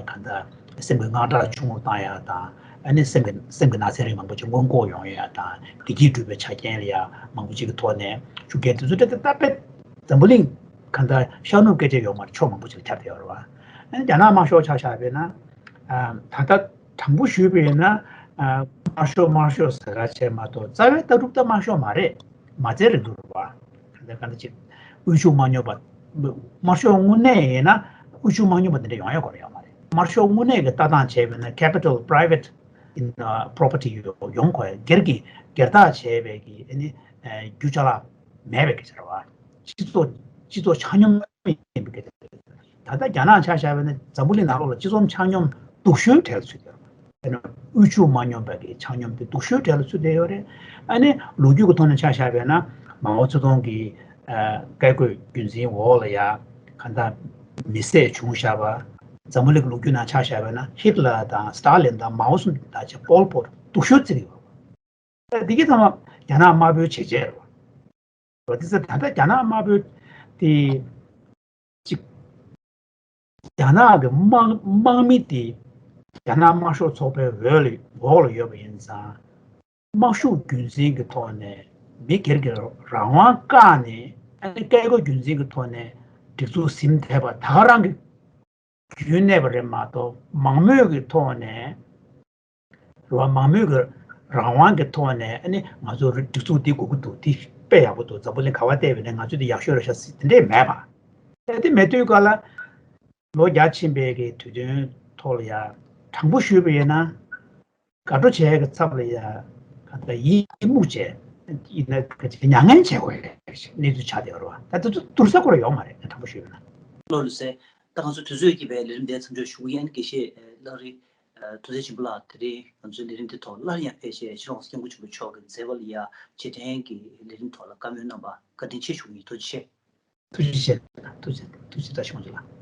གང་ལྟར་སེམས་ཀྱི་དངངས་སྐྲག་ཆུང་རུ་བཏང་ཡ་དང་། ཨ་ནི་སེམས་ཀྱི་སེམས་ཀྱི་ནགས་ཚལ་རིགས་མང་པོ་ཅིག་སྔོན་འགོག་ཡོང་ཡ་དང་བདེ་སྐྱིད་སྒྲུབ་པའི་ཆ་རྐྱེན་ལ་ཡ་མང་པོ་ཅིག་གི་ཐོག་ནས་ཤུགས་རྐྱེན་དེ་ཚོ་སྤྲད་དེ་ད་དཔེ་འཛམ་བུ་གླིང་གང་ལྟར་ཤར་ནུབ་སྐད་ཆ་ཡོད་མ་རེད། ཕྱོགས་མང་པོ་ཅིག་ལ་ཁྱབ་བསྡད་ཡོད་རེད་བ། ཨ་ནི་རྒྱ་ནག་དམར་ཤོག་ཆ་བཞག་པས་ན་ད་ལྟ་དྲང་པོ་ཞུས་པས་ན་དམར་ཤོག་དམར་ཤོག་ཟེར་ཁ་བྱས་མ་གཏོགས་རྩ་བའི་ལྟ་གྲུབ་ད་དམར་ཤོག་མ་རེད། མ་རྩའི་རིང་ལུགས་རེད་བ། གང་ལྟར་གང་ལྟར་ཅིག་དབུལ་ཕྱུག་མ་སྙོམས་པ། དམར་ཤོག་དངོས་གནས་ཡིན་ན་དབུལ་ཕྱུག་མ་སྙོམས་པ་འདི་འདྲ་ཡོང་ཡ་དགོས་ཡོད་མ་རེད། དམར་ཤོག་དངོས་གནས་ཀྱི་ལྟ་སྟངས་བྱས་པས་ན་capital private in property ཡོང་དགོས་ཡ། སྒེར་གྱི་སྒེར་བདག་བྱས་པའི་གི་ཨ་ནི་རྒྱུ་ཅ་ལག་མེད་པའི་སྐད་ཆ་རེད་བ། སྤྱི་ཚོགས་སྤྱི་ཚོགས་ཆ་སྙོམས་ཡིན་པའི་སྐད་ཆ་རེད། ད་ལྟ་རྒྱ་ནག་ཆ་བཞག་པས་ན་འཛམ་བུ་གླིང་ནང་ལོགས་ལ་སྤྱི་ཚོགས་ཆ་སྙོམས་སྡུག་ཤོས་གྲས་ལ་ཚུད་ཡོད་རེད། དཔེར་ན་དབུལ་ཕྱུག་མ་སྙོམས་པ་གི་ཆ་སྙོམས་དེ་སྡུག་ཤོས་གྲས་ལ་ཚུད་བསྡད་ཡོད་རེད། ཨ་ནི་ལོ་རྒྱུས་ཀྱི་ཐོག་ནས་ཆ་བཞག་པས་ན་མའོ་ཙེ་ཏུང་གི་བཀས་བཀོད་རྒྱུད་འཛིན་འོག་ལ་ཡ་གང་ལྟར་མི་བསད་བྱུང་བཞག་པ། འཛམ་བུ་གླིང་གི་ལོ་རྒྱུས་ནང་ཆ་བཞག་པས་ན་ཧིཊ་ལར་དང་སི་ཏཱ་ལིན་དང་མའོ་གསུམ་དང་བཅས་པོལ་པོར་སྡུག་ཤོས་བརྩི་གི་ཡོད་རེད། འདི་གི་ཚང་མ་རྒྱ་ནག་དམར་པོའི་བྱས་རྗེས་རེད་བ། འོ་དེ་ཚེ་ད་ལྟ་རྒྱ་ནག་དམར་པོའི་དེ་གཅིག་རྒྱ་ནག་གི་དམག་དམག་མི་དེ་རྒྱ་ནག་དམར་ཤོག་ཚོགས་པའི་འོག་ལ་འོག་ལ་ཡོད་པ་ཡིན་ཙང་དམག་ཤུགས་རྒྱུན་འཛིན་གྱི་ཐོག་ནས་མི་སྒེར་གྱི་རང་དབང་བཀག་ནས་ཨ་ནི་བཀས་བཀོད་རྒྱུད་འཛིན་གྱི་ཐོག་ནས་སྒྲིག་འཛུགས་ཟིན་ཐེབས་པ་ད་ག་རང་གི་རྒྱུན་གནས་པ་རེད་མ་གཏོགས་མང་མོས་ཀྱི་ཐོག་ནས། རེད་བ། མང་མོས་ཀྱི་རང་དབང་གི་ཐོག་ནས་ཨ་ནི་ང་ཚོ་སྒྲིག་འཛུགས་འདི་དགོས་ཀྱི་འདུག་འདི་དཔེ་ཡག་པོ་འདུག་འཛམ་བུ་གླིང་ག་བ་བལྟས་པ་ཡིན་ནའི་ང་ཚོ་འདི་ཡག་ཤོས་རེད་ཤག་ཟེར་དེ་འདྲས་མེད་པ། ཨ་དེ་མེད་དུས་ག་ལ་ལོ་བརྒྱ་ཕྱིན་པའི་གི་དུས་སྟོན་ཐོག་ལ་ཡ་དྲང་པོ་ཞུས་པ་ཡིན་ན་ དགའ་སྤྲོ་བྱེད་ཡག་གི་ཚབ་ལ་ཡ་ག་ད་ཡིད་སྨུག་བྱས་ཡིན་ན་ག་ཅིག་མྱ་ངན་བྱས་དགོས་ཡ་གནས་ཚུལ་ཆགས་བསྡད་ཡོད་རེད་བ། ད་དེ་ཚོ་བསྡུར་ས་སྐོར་ཡོད་མ་རེད། དྲང་པོ་ཞུས་ན། ལོ་ལ་ཟེར། ད་ང་ཚོ་དུས་ཚོད་ཀྱིས་པའི་ལས་རིམ་དེ་མཚམས་འཇོག་ཞུ་གི་ཡིན། དགེ་བཤེས་བླ་རི་ཐུགས་རྗེ་ཆེན་པོ་ལགས། དེ་རིང་ང་ཚོའི་ལས་རིམ་དེ་ཐོག་སླར་ཡང་ཕེབས་བྱས་ཕྱི་ལོགས་སྐྱབས་མགོན་ཆེན་པོ་མཆོག་གི་མཛད་པ་ལ་ཡ་རྗེས་དྲན་གྱི་ལས་རིམ་ཐོག་ལ་བཀའ་མོལ་གནང་བ་བཀའ་དྲིན་ཆེ་ཞུ་གི་ཡིན། ཐུགས་རྗེ་ཆེ། ཐུགས་རྗེ་ཆེ། ཐུགས་རྗེ་ཐུགས་རྗེ་བཀྲ་ཤིས་དབང་ཕྱུག་ལགས།